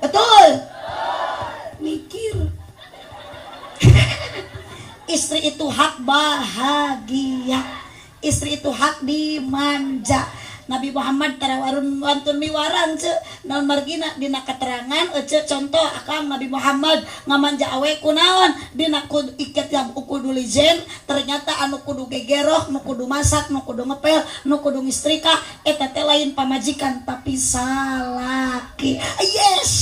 Betul? Mikir. Istri itu hak bahagia, istri itu hak dimanja. Nabi Muhammad tara warun wantun miwaran ce. Naon margina? Dina keterangan ece contoh akang Nabi Muhammad ngamanja awe kunaon dina kud iket yang ukudul zen. Ternyata anu kudu gegeroh, nu kudu masak, nu kudu ngepel, nu kudu ngistrika eta teh lain pamajikan tapi salaki. Yes.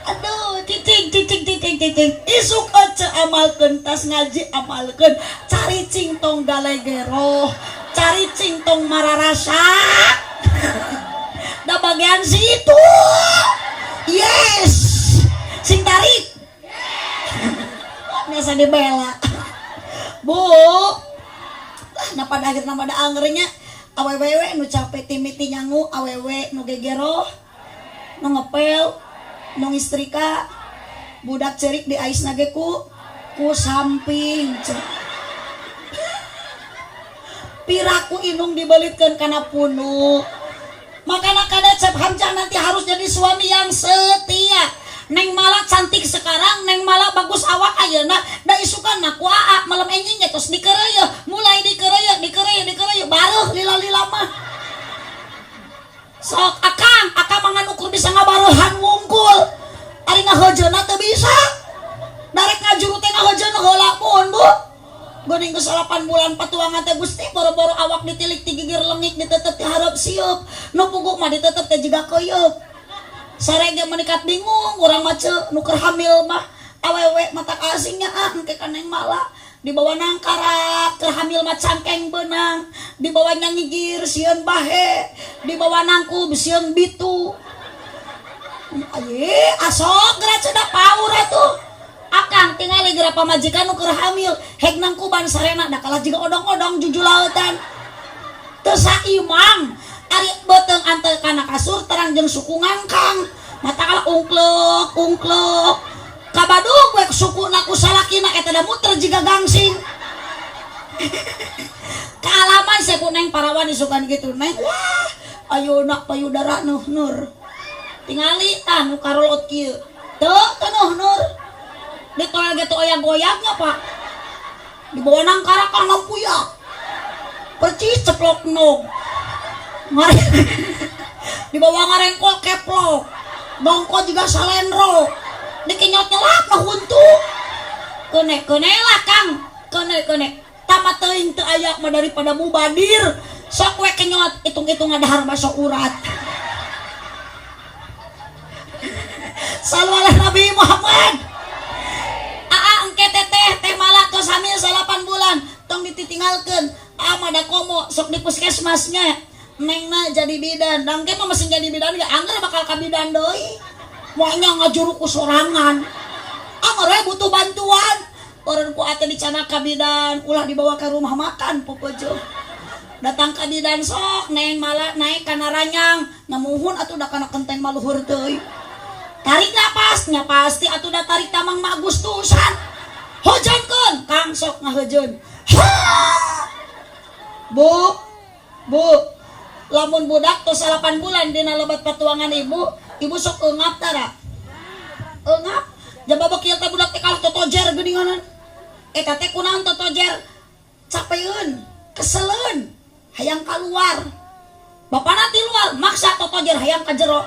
Aduh, cicing cicing cicing cicing. Isuk ece amalkeun, tas ngaji amalkeun. Cari cing tong galegeroh, cari cing tong mararasa. Da bagian situ. Yes. Sing tarik. Biasa dibela. Bu. Nah, pada akhirnya pada angernya awewe nu capek timiti nyangu, awewe nu gegeroh, nu ngepel, nu ngistrika, budak cerik di ais nage ku samping. Piraku inung dibelitkan kana punuk. Makanya kada Cep Hamzah nanti harus jadi suami yang setia. Neng Mala cantik sekarang, Neng Mala bagus awak ayeuna, da isukan ku aa malam enjing tos dikereuyeun, mulai dikereuyeun, dikereuyeun, dikereuyeun, baruh lila-lila mah. Sok akang, akang mangan ukur bisa ngabaruhan wungkul. Ari ngahejeuna teu bisa. Darek ngajuru teh ngahejeuna heula pun, Bu. Geuning geus 8 bulan patuangan teh Gusti, boro-boro awak ditilik ti gigir lengik ditetep ti hareup sieup. Nu puguk mah ditetep teh jiga keuyeup. Sarege menikat bingung urang mah ceu nu keur hamil mah, awewe mata asingnya ah engke ka Neng Mala dibawa nangkarak keur hamil mah cangkeng beunang, dibawa nyangigir sieun bahe, dibawa nangkub sieun bitu. Aye, asok geura cenah paur atuh. Akang tingali geura pamajikan nu keur hamil hek nangkuban sarena da kalah jiga odong-odong jujulautan. Teu saimang. Ari beuteung antel kana kasur terang jeung suku ngangkang. Mata kalah ungklek ungklek. Kabadug we sukuna ku salakina eta da muter jiga gangsing. Kaalaman saya ku neng parawan isukan gitu, Neng. Wah, ayo nak payudara nuh nur. Tingali tah nu karolot kieu. Teu teu nur. Ditolak gitu oyag-oyagnya, Pak. Dibawa nangkarak kana puyak. Percis ceplok nog. Dibawa ngarengkol keplok. Dongko juga salendro. Dikenyot nyelap mah huntu. Kene kene lah, Kang. Kene kene. Tamat teuing teu aya mah daripada mubadir. Sok we kenyot hitung-hitung ngadahar baso urat. Sallu ala Nabi Muhammad. Aa engke teteh teh malak tos hamil 8 bulan tong dititinggalkeun. Aa mah da komo sok di puskesmasnya. Nengna jadi bidan. Da engke mah mesin jadi bidan ge angger bakal ka bidan deui. Moalnya ngajuru ku sorangan. Angger we butuh bantuan. Orang ku ate dicana ka bidan, ulah dibawa ke rumah makan popojo. Datang ka bidan sok neng malah naik kana ranyang, namuhun atuh da kana kenteng maluhur teuing. Tarik napasnya pasti atuh da tarik tamang mah Agustusan. Hujankeun, Kang sok ngahujeun. Bu, bu, lamun budak tos 8 bulan dina lebat patuangan ibu, ibu sok eungap tara. Eungap, jaba kieu teh budak teh kalah totojer geuninganan. Eta teh kunaon totojer? Capeun, keseleun, hayang kaluar. Bapana ti luar maksa totojer hayang ka jero.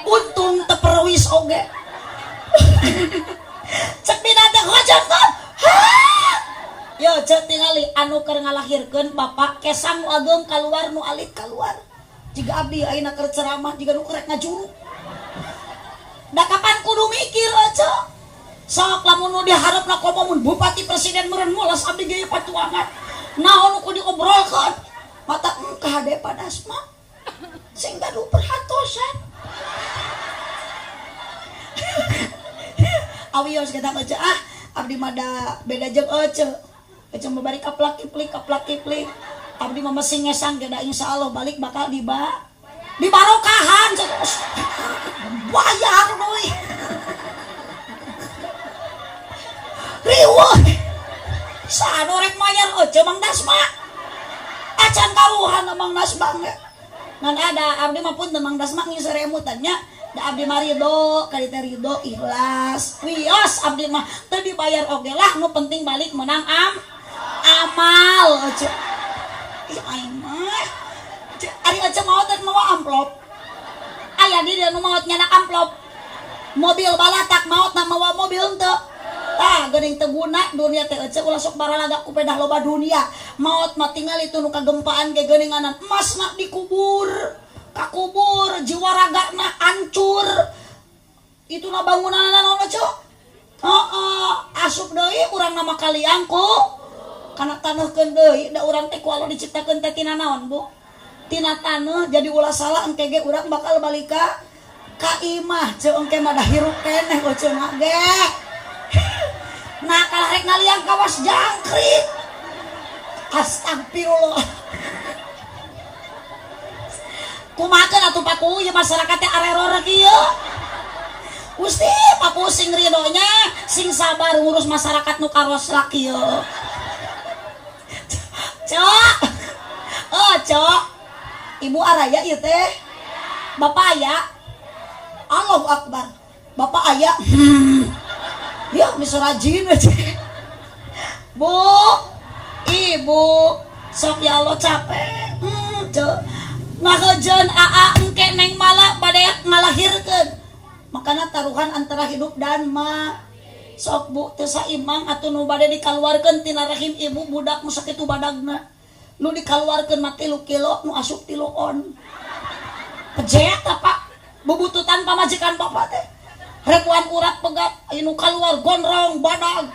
Untung teu perwis oge. Cek bidan teh hojankeun. Yo cek tingali anu keur ngalahirkeun bapak kesang nu ageung kaluar nu alit kaluar. Jiga abdi ayeuna keur ceramah jiga nu kerek ngajuru. Da kapan kudu mikir ece. Sok lamun nu diharepna komo mun bupati presiden meureun molas abdi ge patuangan. Naon nu kudu diobrolkeun? Mata engkah hade padas mah. Sing gaduh perhatosan. Awios kita ece ah abdi mah da beda jeung ece. Ece mah bari kaplak kiplik kaplak kiplik. Abdi mah masih ngesang ge da insyaallah balik bakal dibarokahan terus. Bayar deui. Riweuh. Saha rek mayar ece Mang Dasma. Acan karuhan Mang Dasma ge. Ngan ada abdi mah punten Mang Dasma ngiseur emutan nya. Da abdi mah ridho, ka dieu teh ridho ikhlas. Wios abdi mah teu dibayar oge lah nu penting balik menang amal ece. Ih aing mah. Ari ece maot teh mawa amplop. Aya di dieu nu maot nyanak amplop. Mobil balatak maot na mawa mobil henteu. Tah geuning teu guna dunia teh ece ulah sok baralaga ku pedah loba dunia. Maot mah tingali tu nu kagempaan ge geuninganan emasna dikubur. Kakubur jiwa ragana hancur. Ituna bangunanna naon ece? Heeh, asup deui urang nama kaliang ku kana taneuhkeun deui da urang teh ku Allah diciptakeun teh tina naon Bu? Tina taneuh jadi ulah salah engke ge urang bakal balik ka imah ceu engke mah da hirup keneh ece mah ge. Nah kalah rek ngaliang kawas jangkrik. Astagfirullah. Kumahakeun atuh Paku ieu masyarakat teh areror kieu. Gusti Paku sing ridonya sing sabar ngurus masyarakat nu karoslak kieu. Cok. Oh, cok. Ibu araya ieu teh. Bapak aya. Allahu Akbar. Bapak aya. Ya geus rajin aja. Bu, ibu, sok ya Allah capek. Cok. Ngahejeun aa engke neng mala bade ngalahirkeun. Makana taruhan antara hidup dan ma. Sok bu teu saimang atuh nu bade dikaluarkeun tina rahim ibu budak nu sakitu badagna. Nu dikaluarkeun mah 3 kilo nu asup 3 on. Pejet apa? Bubututan pamajikan bapak teh. Ribuan urat pegat anu kaluar gondrong badag.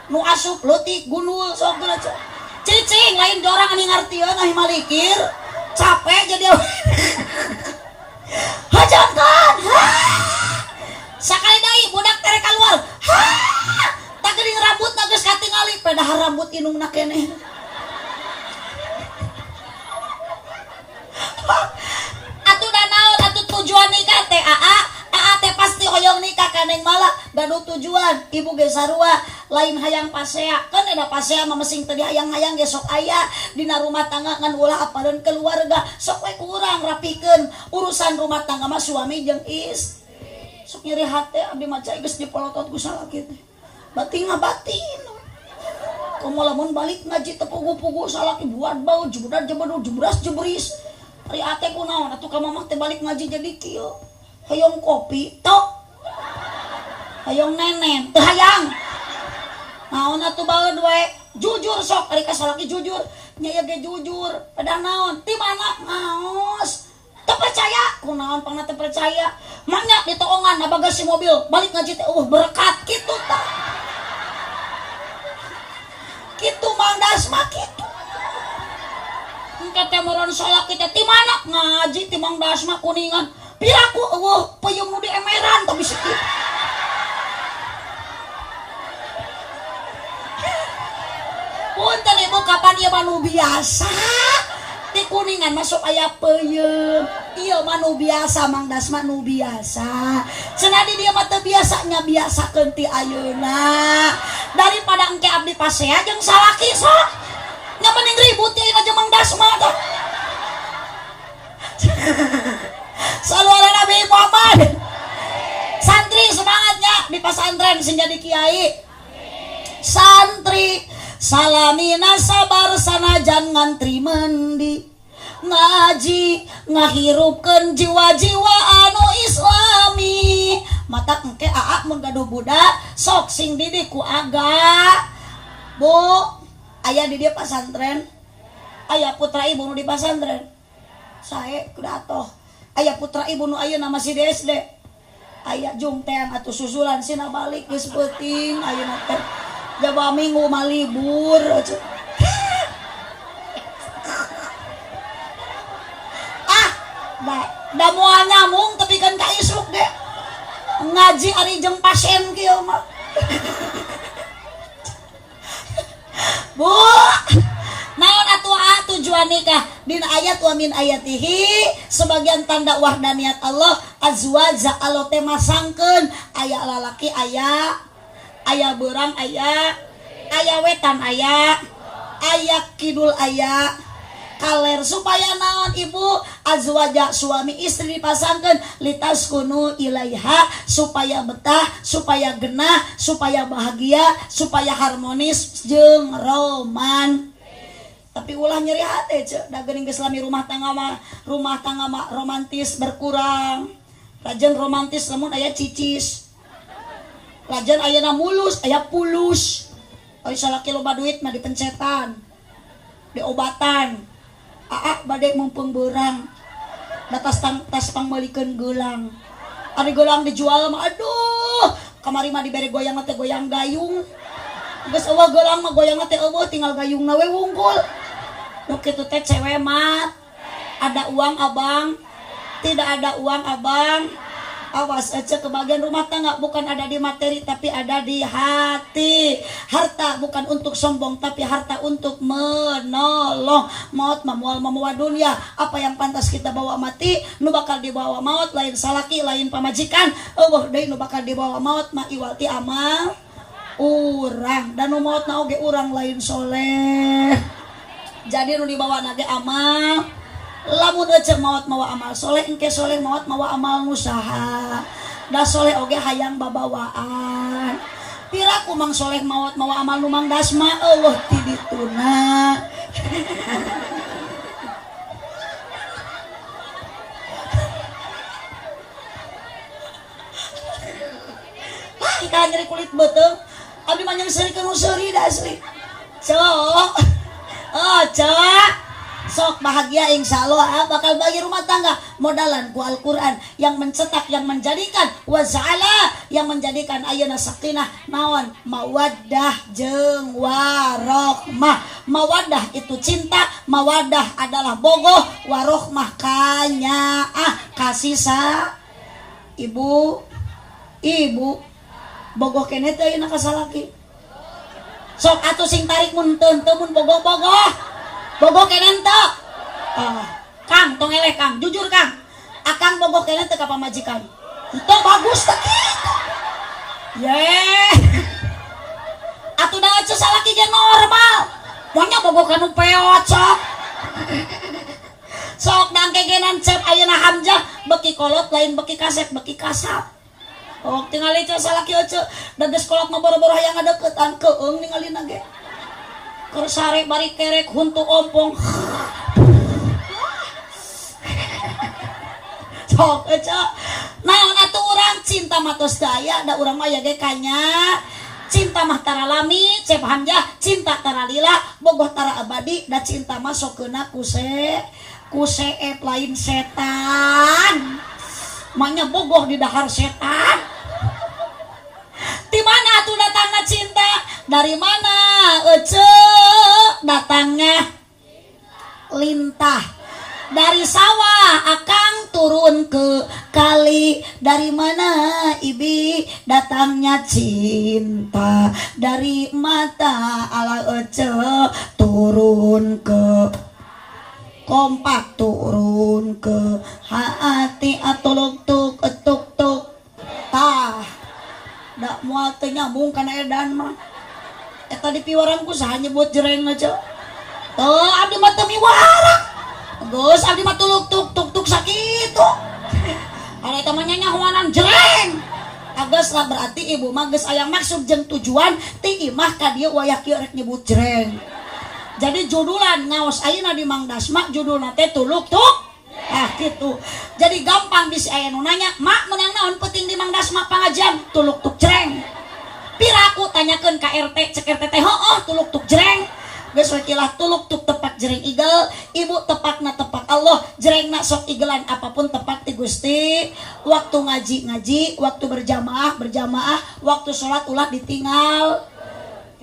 Nu asup leutik gundul sok geura cicing lain jorang ani ngartieun ari malikir. Capek jadi hajankan. Sakali deui budak tere kaluar. Tah geuning rambut geus katingali pedah rambut indungna keneh. Atuh da naon atuh tujuan nikah teh aa? Aa teh pasti hoyong nikah ka neng mala gaduh tujuan ibu ge sarua lain hayang pasea kan ada pasea mah mesing teu dihayang-hayang ge sok aya dina rumah tangga ngan ulah apaleun keluarga sok we kurang rapikeun urusan rumah tangga mah suami jeung istri. Sok nyeri hate abdi mah cai geus dipolotot ku salaki teh batin ngabatin komo lamun balik ngaji teu pugu-pugu salaki buat bau jebudar jebedu jebras jebris ari ate kunaon atuh ka mamah teh balik ngaji jadi kieu hayang kopi tok hayang nenen teu hayang naon atuh baeud we jujur sok ari ka salaki jujur nya ieu ge jujur pedah naon ti mana ngaos teu percaya kunaon pangna teu percaya manya ditoongan na bagasi mobil balik ngaji teh eueuh berkat kitu tah kitu Mang Dasma kitu engke teh meureun salaki teh ti mana ngaji ti Mang Dasma kuningan piraku eueuh peuyeum nu diemeran teh bisi kitu. Punten ibu kapan ieu mah nu biasa. Di Kuningan masuk aya peuyeum. Ieu mah nu biasa, Mang Dasma nu biasa. Cenah di dieu mah teu biasa nya, biasakeun ti ayeuna. Daripada engke abdi pasea jeung salaki sok. Nya mending ribut ya aja Mang Dasma tuh. Sallu ala Nabi Muhammad. Santri semangatnya di pesantren sing jadi kiai. Santri salamina sabar sanajan ngantri mendi ngaji, ngahirupkeun jiwa-jiwa anu islami. Mata engke aa mun gaduh budak sok sing didik ku aga. Bu, aya di dieu pasantren, aya putra ibu nu di pasantren sae kudu atoh. Aya putra ibu nu ayeuna masih di SD, aya jung teang atuh susulan sina balik geus peuting ayeuna teh jaba minggu mah libur. Ah, da, da moal nyambung tapi kan ka isuk ge ngaji ari jeung pasien kieu mah. Bu, naon atuh ah tujuan nikah? Dina ayat wa min ayatihi, sebagian tanda wahdaniyat Allah azwaja, Allah teh masangkeun aya lalaki, aya aya beurang, aya aya wetan, aya aya kidul, aya kaler, supaya naon ibu? Azwaja, suami istri dipasangkeun litaskunu ilaiha, supaya betah, supaya genah, supaya bahagia, supaya harmonis jeung roman. Tapi ulah nyeri hati cek da geuning geus lami rumah tangga mah, rumah tangga mah romantis berkurang. Rajen romantis lamun aya cicis, lajen ayeuna mulus aya pulus. Ari salaki loba duit mah dipencetan, diobatan. Aa bade mumpung beurang da tas tang, tas pangmeulikeun geulang. Ari geulang dijual mah aduh, kamari mah dibere goyang teh goyang gayung, geus eueuh geulang mah goyang teh eueuh, tinggal gayungna we wungkul. Nu kitu teh cewek mat ada uang abang, tidak ada uang abang. Awas aja, kebahagiaan rumah tangga bukan ada di materi tapi ada di hati. Harta bukan untuk sombong tapi harta untuk menolong. Maut mah moal mamawa dunia. Apa yang pantas kita bawa mati, nu bakal dibawa maut lain salaki, lain pamajikan. Eueuh deui nu bakal dibawa maut mah iwal ti amal urang. Dan nu maut na oge urang lain soleh. Jadi nu dibawa na ge amal. Lamun ece maot mawa amal soleh, engke soleh maot mawa amal usaha. Da soleh oge hayang babawaan. Piraku mang soleh maot mawa amal nu Mang Dasma eueuh ti dituna. Lah, ikan nyeri kulit beuteung. Abdi mah nyeungseurikeun nu seuri da asli. Cok. Oh, cok. Sok bahagia insya Allah, ah, bakal bagi rumah tangga modalan ku Al-Quran yang mencetak, yang menjadikan wazala, yang menjadikan ayeuna sakinah naon mawaddah jeung warohmah. Mawaddah itu cinta, mawaddah adalah bogoh, warohmah kanyaah kasih sa. Ibu, ibu bogoh keneh teh ayeuna ka salaki. Sok atuh sing tarik mun teu teu mun bogoh-bogoh. Bogoh keneh teu? Ah, Kang, tong eleh Kang, jujur Kang. Akang bogoh keneh teu ka pamajikan? Teu bagus teh kitu. Ye. Atuh da ece salaki ge normal. Monya bogoh kanu peot sok. Sok dangkegenan cep ayeuna Hamzah beki kolot lain beki kasep beki kasap. Oh, tingali ece salaki ece da geus kolot mah boro-boro hayang ngadeukeutan keung ningalina ge. Keur sare bari kerek huntu ompong. Sok ece. Naon atuh urang cinta mah tos teu aya da urang mah aya ge kanya. Cinta mah tara lami, cep Hamzah, cinta tara lila, bogoh tara abadi, da cinta mah sokeuna ku ku seep lain setan. Maknya bogoh di dahar setan. Di mana tuh datangnya cinta? Dari mana ece datangnya? Lintah. Dari sawah akang turun ke kali. Dari mana ibi datangnya cinta? Dari mata ala ece turun ke. Kompak turun ke hati atuluk tuk tuk tuk tah da moal teu nyambung kana edan mah eta di piwarang ku saha nyebut jreng aja teu abdi mah teu miwarang geus abdi mah tuluk tuk tuk tuk sakitu ari eta mah nyanyahoanan jreng. Agas lah berarti ibu mah geus aya maksud jeung tujuan ti imah ka dieu wayah kieu rek nyebut jreng. Jadi judulan ngaos ayeuna di Mang Dasma judulna teh tuluk tuk ah kitu. Jadi gampang bisi aya nu nanya, "Mak menang naon penting di Mang Dasma pangajian?" Tuluk tuk jreng. Piraku tanyakeun ka RT, cek RT teh heueuh tuluk tuk jreng. Geus we kilah tuluk tuk tepak jreng igel, ibu tepakna tepak Allah, jrengna sok igelan apapun tepak ti Gusti. Waktu ngaji ngaji, waktu berjamaah berjamaah, waktu sholat ulah ditinggal.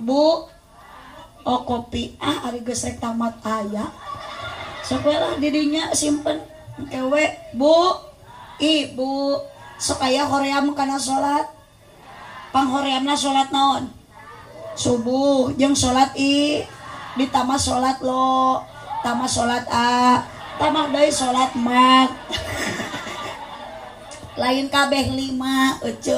Ibu, oh kopi, ah ari geus rek tamat aya. Sok we lah didinya simpen. Engke we, Bu, Ibu, sok aya hoream kana salat. Panghoreamna salat naon? Subuh jeung salat i ditambah salat lo, tambah salat a, tambah deui salat mag. Lain kabeh lima ece.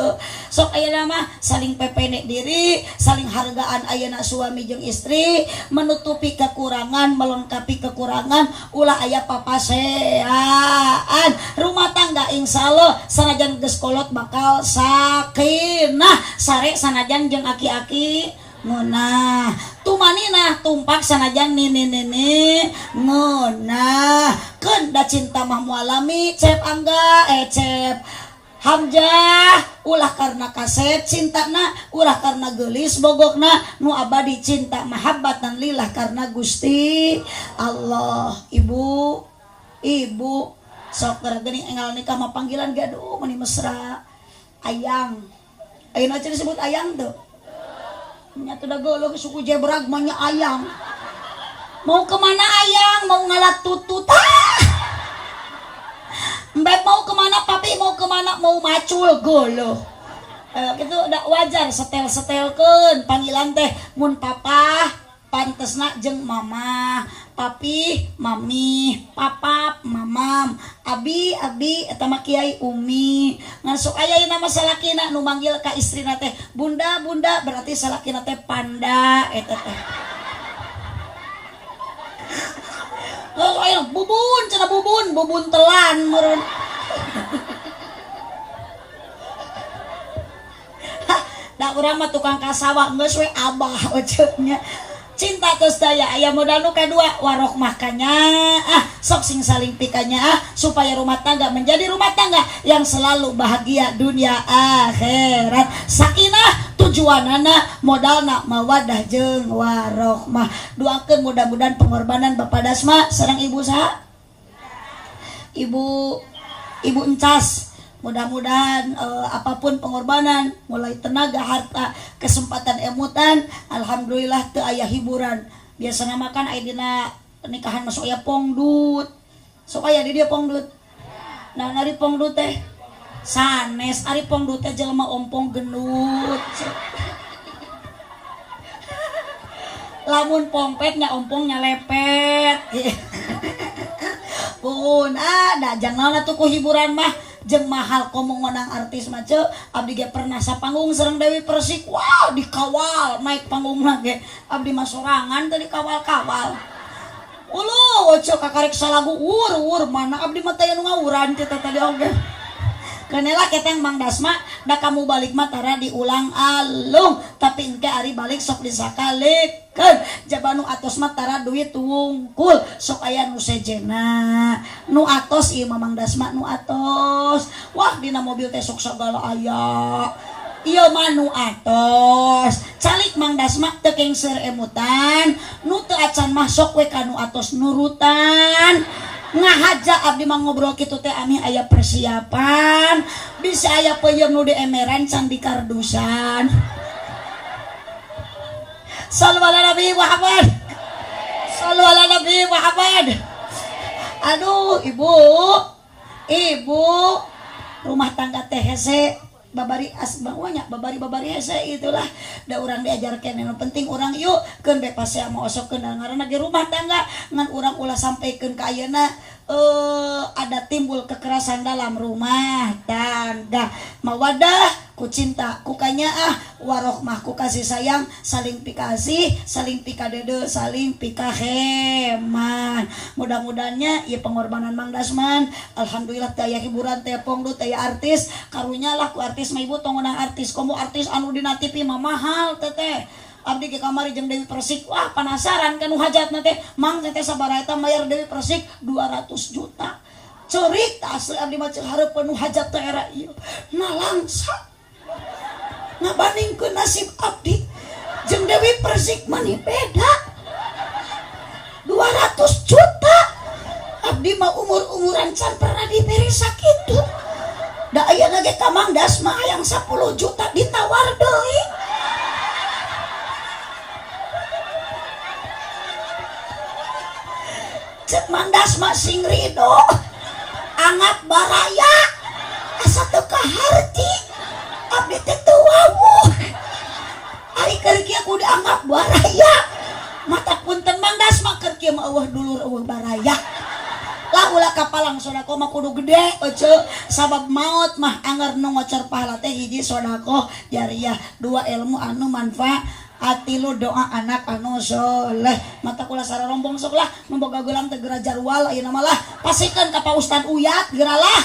Sok ayeuna mah saling pepene diri, saling hargaan ayeuna suami jeung istri, menutupi kekurangan, melengkapi kekurangan, ulah aya papaseaan. Rumah tangga insyaallah sanajan geus kolot bakal sakinah, sare sanajan jeung aki-aki ngeunah, tumaninah tumpak sanajan nini-nini ngeunah. Keun da cinta mah mualami cep angga cep Hamzah ulah karena kasep cintana, ulah karena gelis bogokna, nu abadi cinta mahabbat dan lillah karena Gusti Allah. Ibu, ibu sok geuning enggal nikah mah panggilan ge aduh meni mesra ayang. Ayeuna aja disebut ayang tuh. Nya tuh da geuleuh suku jebrag mah nya ayang. Mau kemana ayang? Mau ngalat tutut. Ah! Mbak mau kemana, papi mau kemana, mau macul geuleuh. Gitu udah wajar setel-setelkeun panggilan teh mun papa pantesna jeung mama, papi, mami, papap, mamam, abi, abi eta mah kiai umi. Ngan sok aya nama salakina nu manggil ka istrina teh bunda, bunda berarti salakina teh panda eta teh. Lalu aya bubun cenah bubun, bubun telan meureun. Da urang mah tukang kasawah geus we abah nya. Cinta terus daya aya modal nu kadua warohmah kanya ah sok sing saling pikanya ah supaya rumah tangga menjadi rumah tangga yang selalu bahagia dunia akhirat. Sakinah tujuanana modalna mawadah jeung warohmah. Doakeun mudah-mudahan pengorbanan Bapak Dasma sareng Ibu saha? Ibu Ibu Encas. Mudah-mudahan apapun pengorbanan mulai tenaga, harta, kesempatan emutan, alhamdulillah teu aya hiburan. Biasana makan aya dina nikahan masuk aya pongdut. Sok aya di dieu pongdut. Nah, ari pongdut teh sanes ari pongdut teh jelema ompong gendut. Lamun pongpet nya ompongnya lepet. Pun ah da jang naon atuh ku hiburan mah jeung mahal komo ngonang artis mah ceu abdi ge pernah sapanggung sareng Dewi Persik. Wah, dikawal naik panggungna ge abdi mah sorangan teh dikawal-kawal. Uluh ceu kakarek salagu ur-ur mana abdi mah teh nu ngawuran teh tadi oge. Keunela keteng Mang Dasma da kamu balik mah tara diulang alung tapi engke ari balik sok disakalikeun jaba nu atos mah tara duit wungkul sok aya nu sejena nu atos ieu mah Mang Dasma nu atos wah dina mobil teh sok sagala aya ieu mah nu atos calik Mang Dasma teu kengser emutan nu teu acan mah sok we ka nu atos nurutan. Ngahaja abdi mah ngobrol kitu teh amih aya persiapan bisa aya peuyeum nu di emeran can di kardusan. Sallu ala Nabi Muhammad. Sallu ala Nabi Muhammad. Aduh ibu, ibu rumah tangga teh hese. Babari asbawanya babari babari hese itulah da urang diajarkeun nu penting urang yuk keun be pasea mah osok keun ngaranna ge rumah tangga ngan urang ulah sampaikeun ka ayeuna ada timbul kekerasan dalam rumah tangga. Mawadah ku cinta ku kanyaah, warohmah ku kasih sayang, saling pikasih, saling pikadede, saling pikaheman. Mudah-mudahannya ieu pengorbanan Mang Dasman, alhamdulillah teu aya hiburan teh pongdut teu aya artis, karunya lah ku artis mah ibu tong ngeunah artis, komo artis anu dina TV mah mahal teteh. Abdi ke kamari jeung Dewi Persik, wah penasaran kan nu hajatna teh, Mang teh sabaraha eta mayar Dewi Persik 200 juta. Ceurik asli abdi mah ceuk hareupeun nu hajat teh era ieu. Nalangsa ngabandingkeun nasib abdi jeung Dewi Persik mani beda 200 juta. Abdi mah umur-umuran can pernah diberi sakitu. Da ayeuna ge ka Mang Das mah hayang 10 juta ditawar deui. Cek Mang Das mah sing ridho angat baraya asa teu kaharti. Abdi teh teu wawuh. Ari keur kieu kudu dianggap baraya. Mata punten Mang Das mah keur kieu mah eueuh dulur eueuh baraya. Lah ulah kapalang sedekah mah kudu gede ece sabab maot mah anggar nu ngocor pahala teh hiji sedekah jariah, dua ilmu anu manfaat, tilu doa anak anu soleh. Mata kula sararombong sok lah nu boga gelang teh geura jarwal ayeuna mah lah pasikeun ka Pak Ustad Uyat geura lah.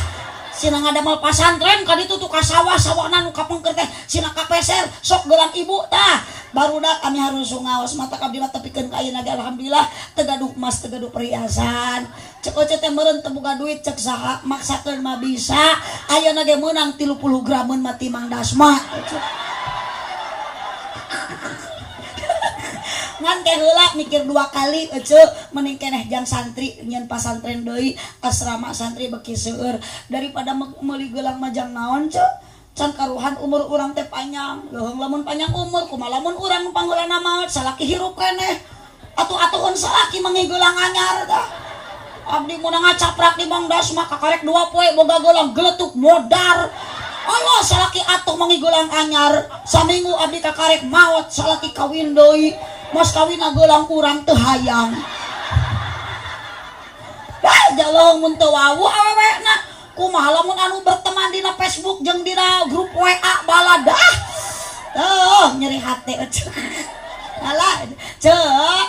Sina ngadamel pasantren ka ditu tuh ka sawah sawahna nu kapengker teh sina kapeser sok gelang ibu tah. Barudak kami harus ngaos mata abdi mah tepikeun ka ayeuna ge alhamdulillah teu gaduh emas teu gaduh perhiasan. Cek oce teh meureun teu boga duit cek saha maksakeun mah bisa ayeuna ge meunang 30 grameun mah ti Mang Dasma. Ngan teh heula mikir dua kali ece mending keneh jang santri nyeun pasantren deui asrama santri beki seueur daripada meuli gelang mah jang naon ce can karuhan umur urang teh panjang leuheung lamun panjang umur kumaha lamun urang pangheulana maot salaki hirup keneh atuh-atuhun salaki mangi gelang anyar tah. Abdi mun ngacaprak di Mang Das mah kakarek 2 poe boga gelang geletuk modar. Allah salaki atuh mangi gelang anyar saminggu abdi kakarek maot salaki kawin deui mas kawin gelang urang teu hayang. Dah jalong mun teu wawuh awewena kumaha lamun anu berteman dina Facebook jeung dina grup WA baladah. Tuh nyeri hate ece. Alah cek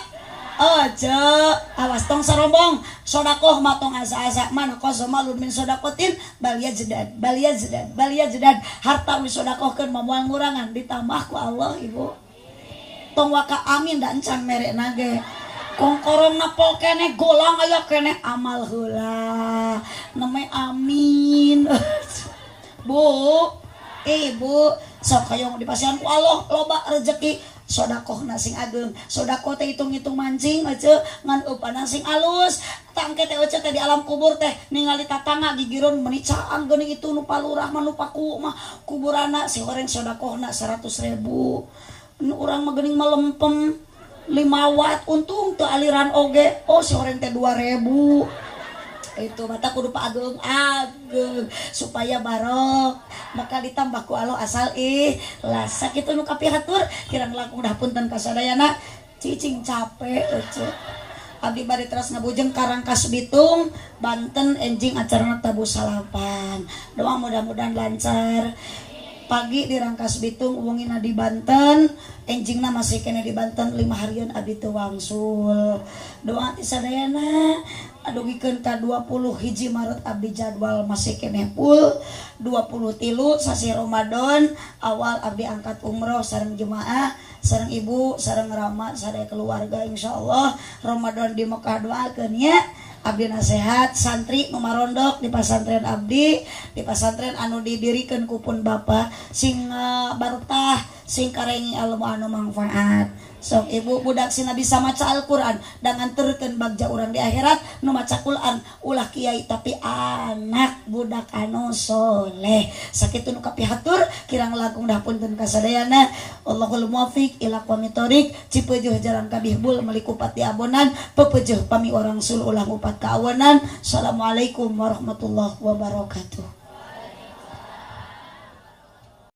cek awas tong sarombong sodakoh mah tong asa-asa mana kosomalun min sodakotin bal yazdad bal yazdad bal yazdad harta wis sodakohkeun mah moal ngurangan ditambah ku Allah ibu. Tong waka amin da encan mere nage kongkorong napol keneh golang aya keneh amal heula neme amin. Bu ibu sok hayang dipasihan ku Allah loba rezeki sodakohna sing ageng sodakoh teh hitung-hitung mancing ece ngan eupana sing alus tangke teh ece teh di alam kubur teh ningali tatangga gigireun meuni caang geuning itu nu palurah mah nu paku mah kuburanna si horeng sodakohna 100.000 nu urang mah geuning melempem 5 watt untung teu aliran oge oh si horeng teh 2.000 itu mata kudu pak ageng ageng supaya barok maka ditambah ku Allah asal ikhlas sakitu nu kapihatur kirang langkung dah punten kasadayana cicing capek ece abdi bade teras ngabujeng ka Rangkas Bitung Banten enjing acarana tabuh salapan doa mudah-mudahan lancar pagi di Rangkas Bitung wengina di Banten enjingna masih kene di Banten 5 harian abdi teu wangsul doa ti sadayana adugikeun ka 20 hiji Maret abdi jadwal masih keneh full 23 sasi Ramadan awal abdi angkat umroh sareng jemaah sareng ibu sareng rama sadaya keluarga insyaallah Ramadan di Mekah doakeun nya abdi nasehat santri nu marondok di pasantren abdi di pasantren anu didirikeun ku pun bapa sing bartah sing karengi ilmu anu manfaat sok ibu budak sina bisa maca Al-Qur'an dan nganterkeun bagja urang di akhirat nu maca Qur'an ulah kiai tapi anak budak anu soleh sakitu nu kapihatur kirang langkung dah punten kasadayana Allahul muwaffiq ila aqwamit thoriq cipeujeuh jalan kabihbul meuli kupat di abonan pepeujeuh pami orang sul ulah ngupat kaawanan. Assalamualaikum warahmatullahi wabarakatuh.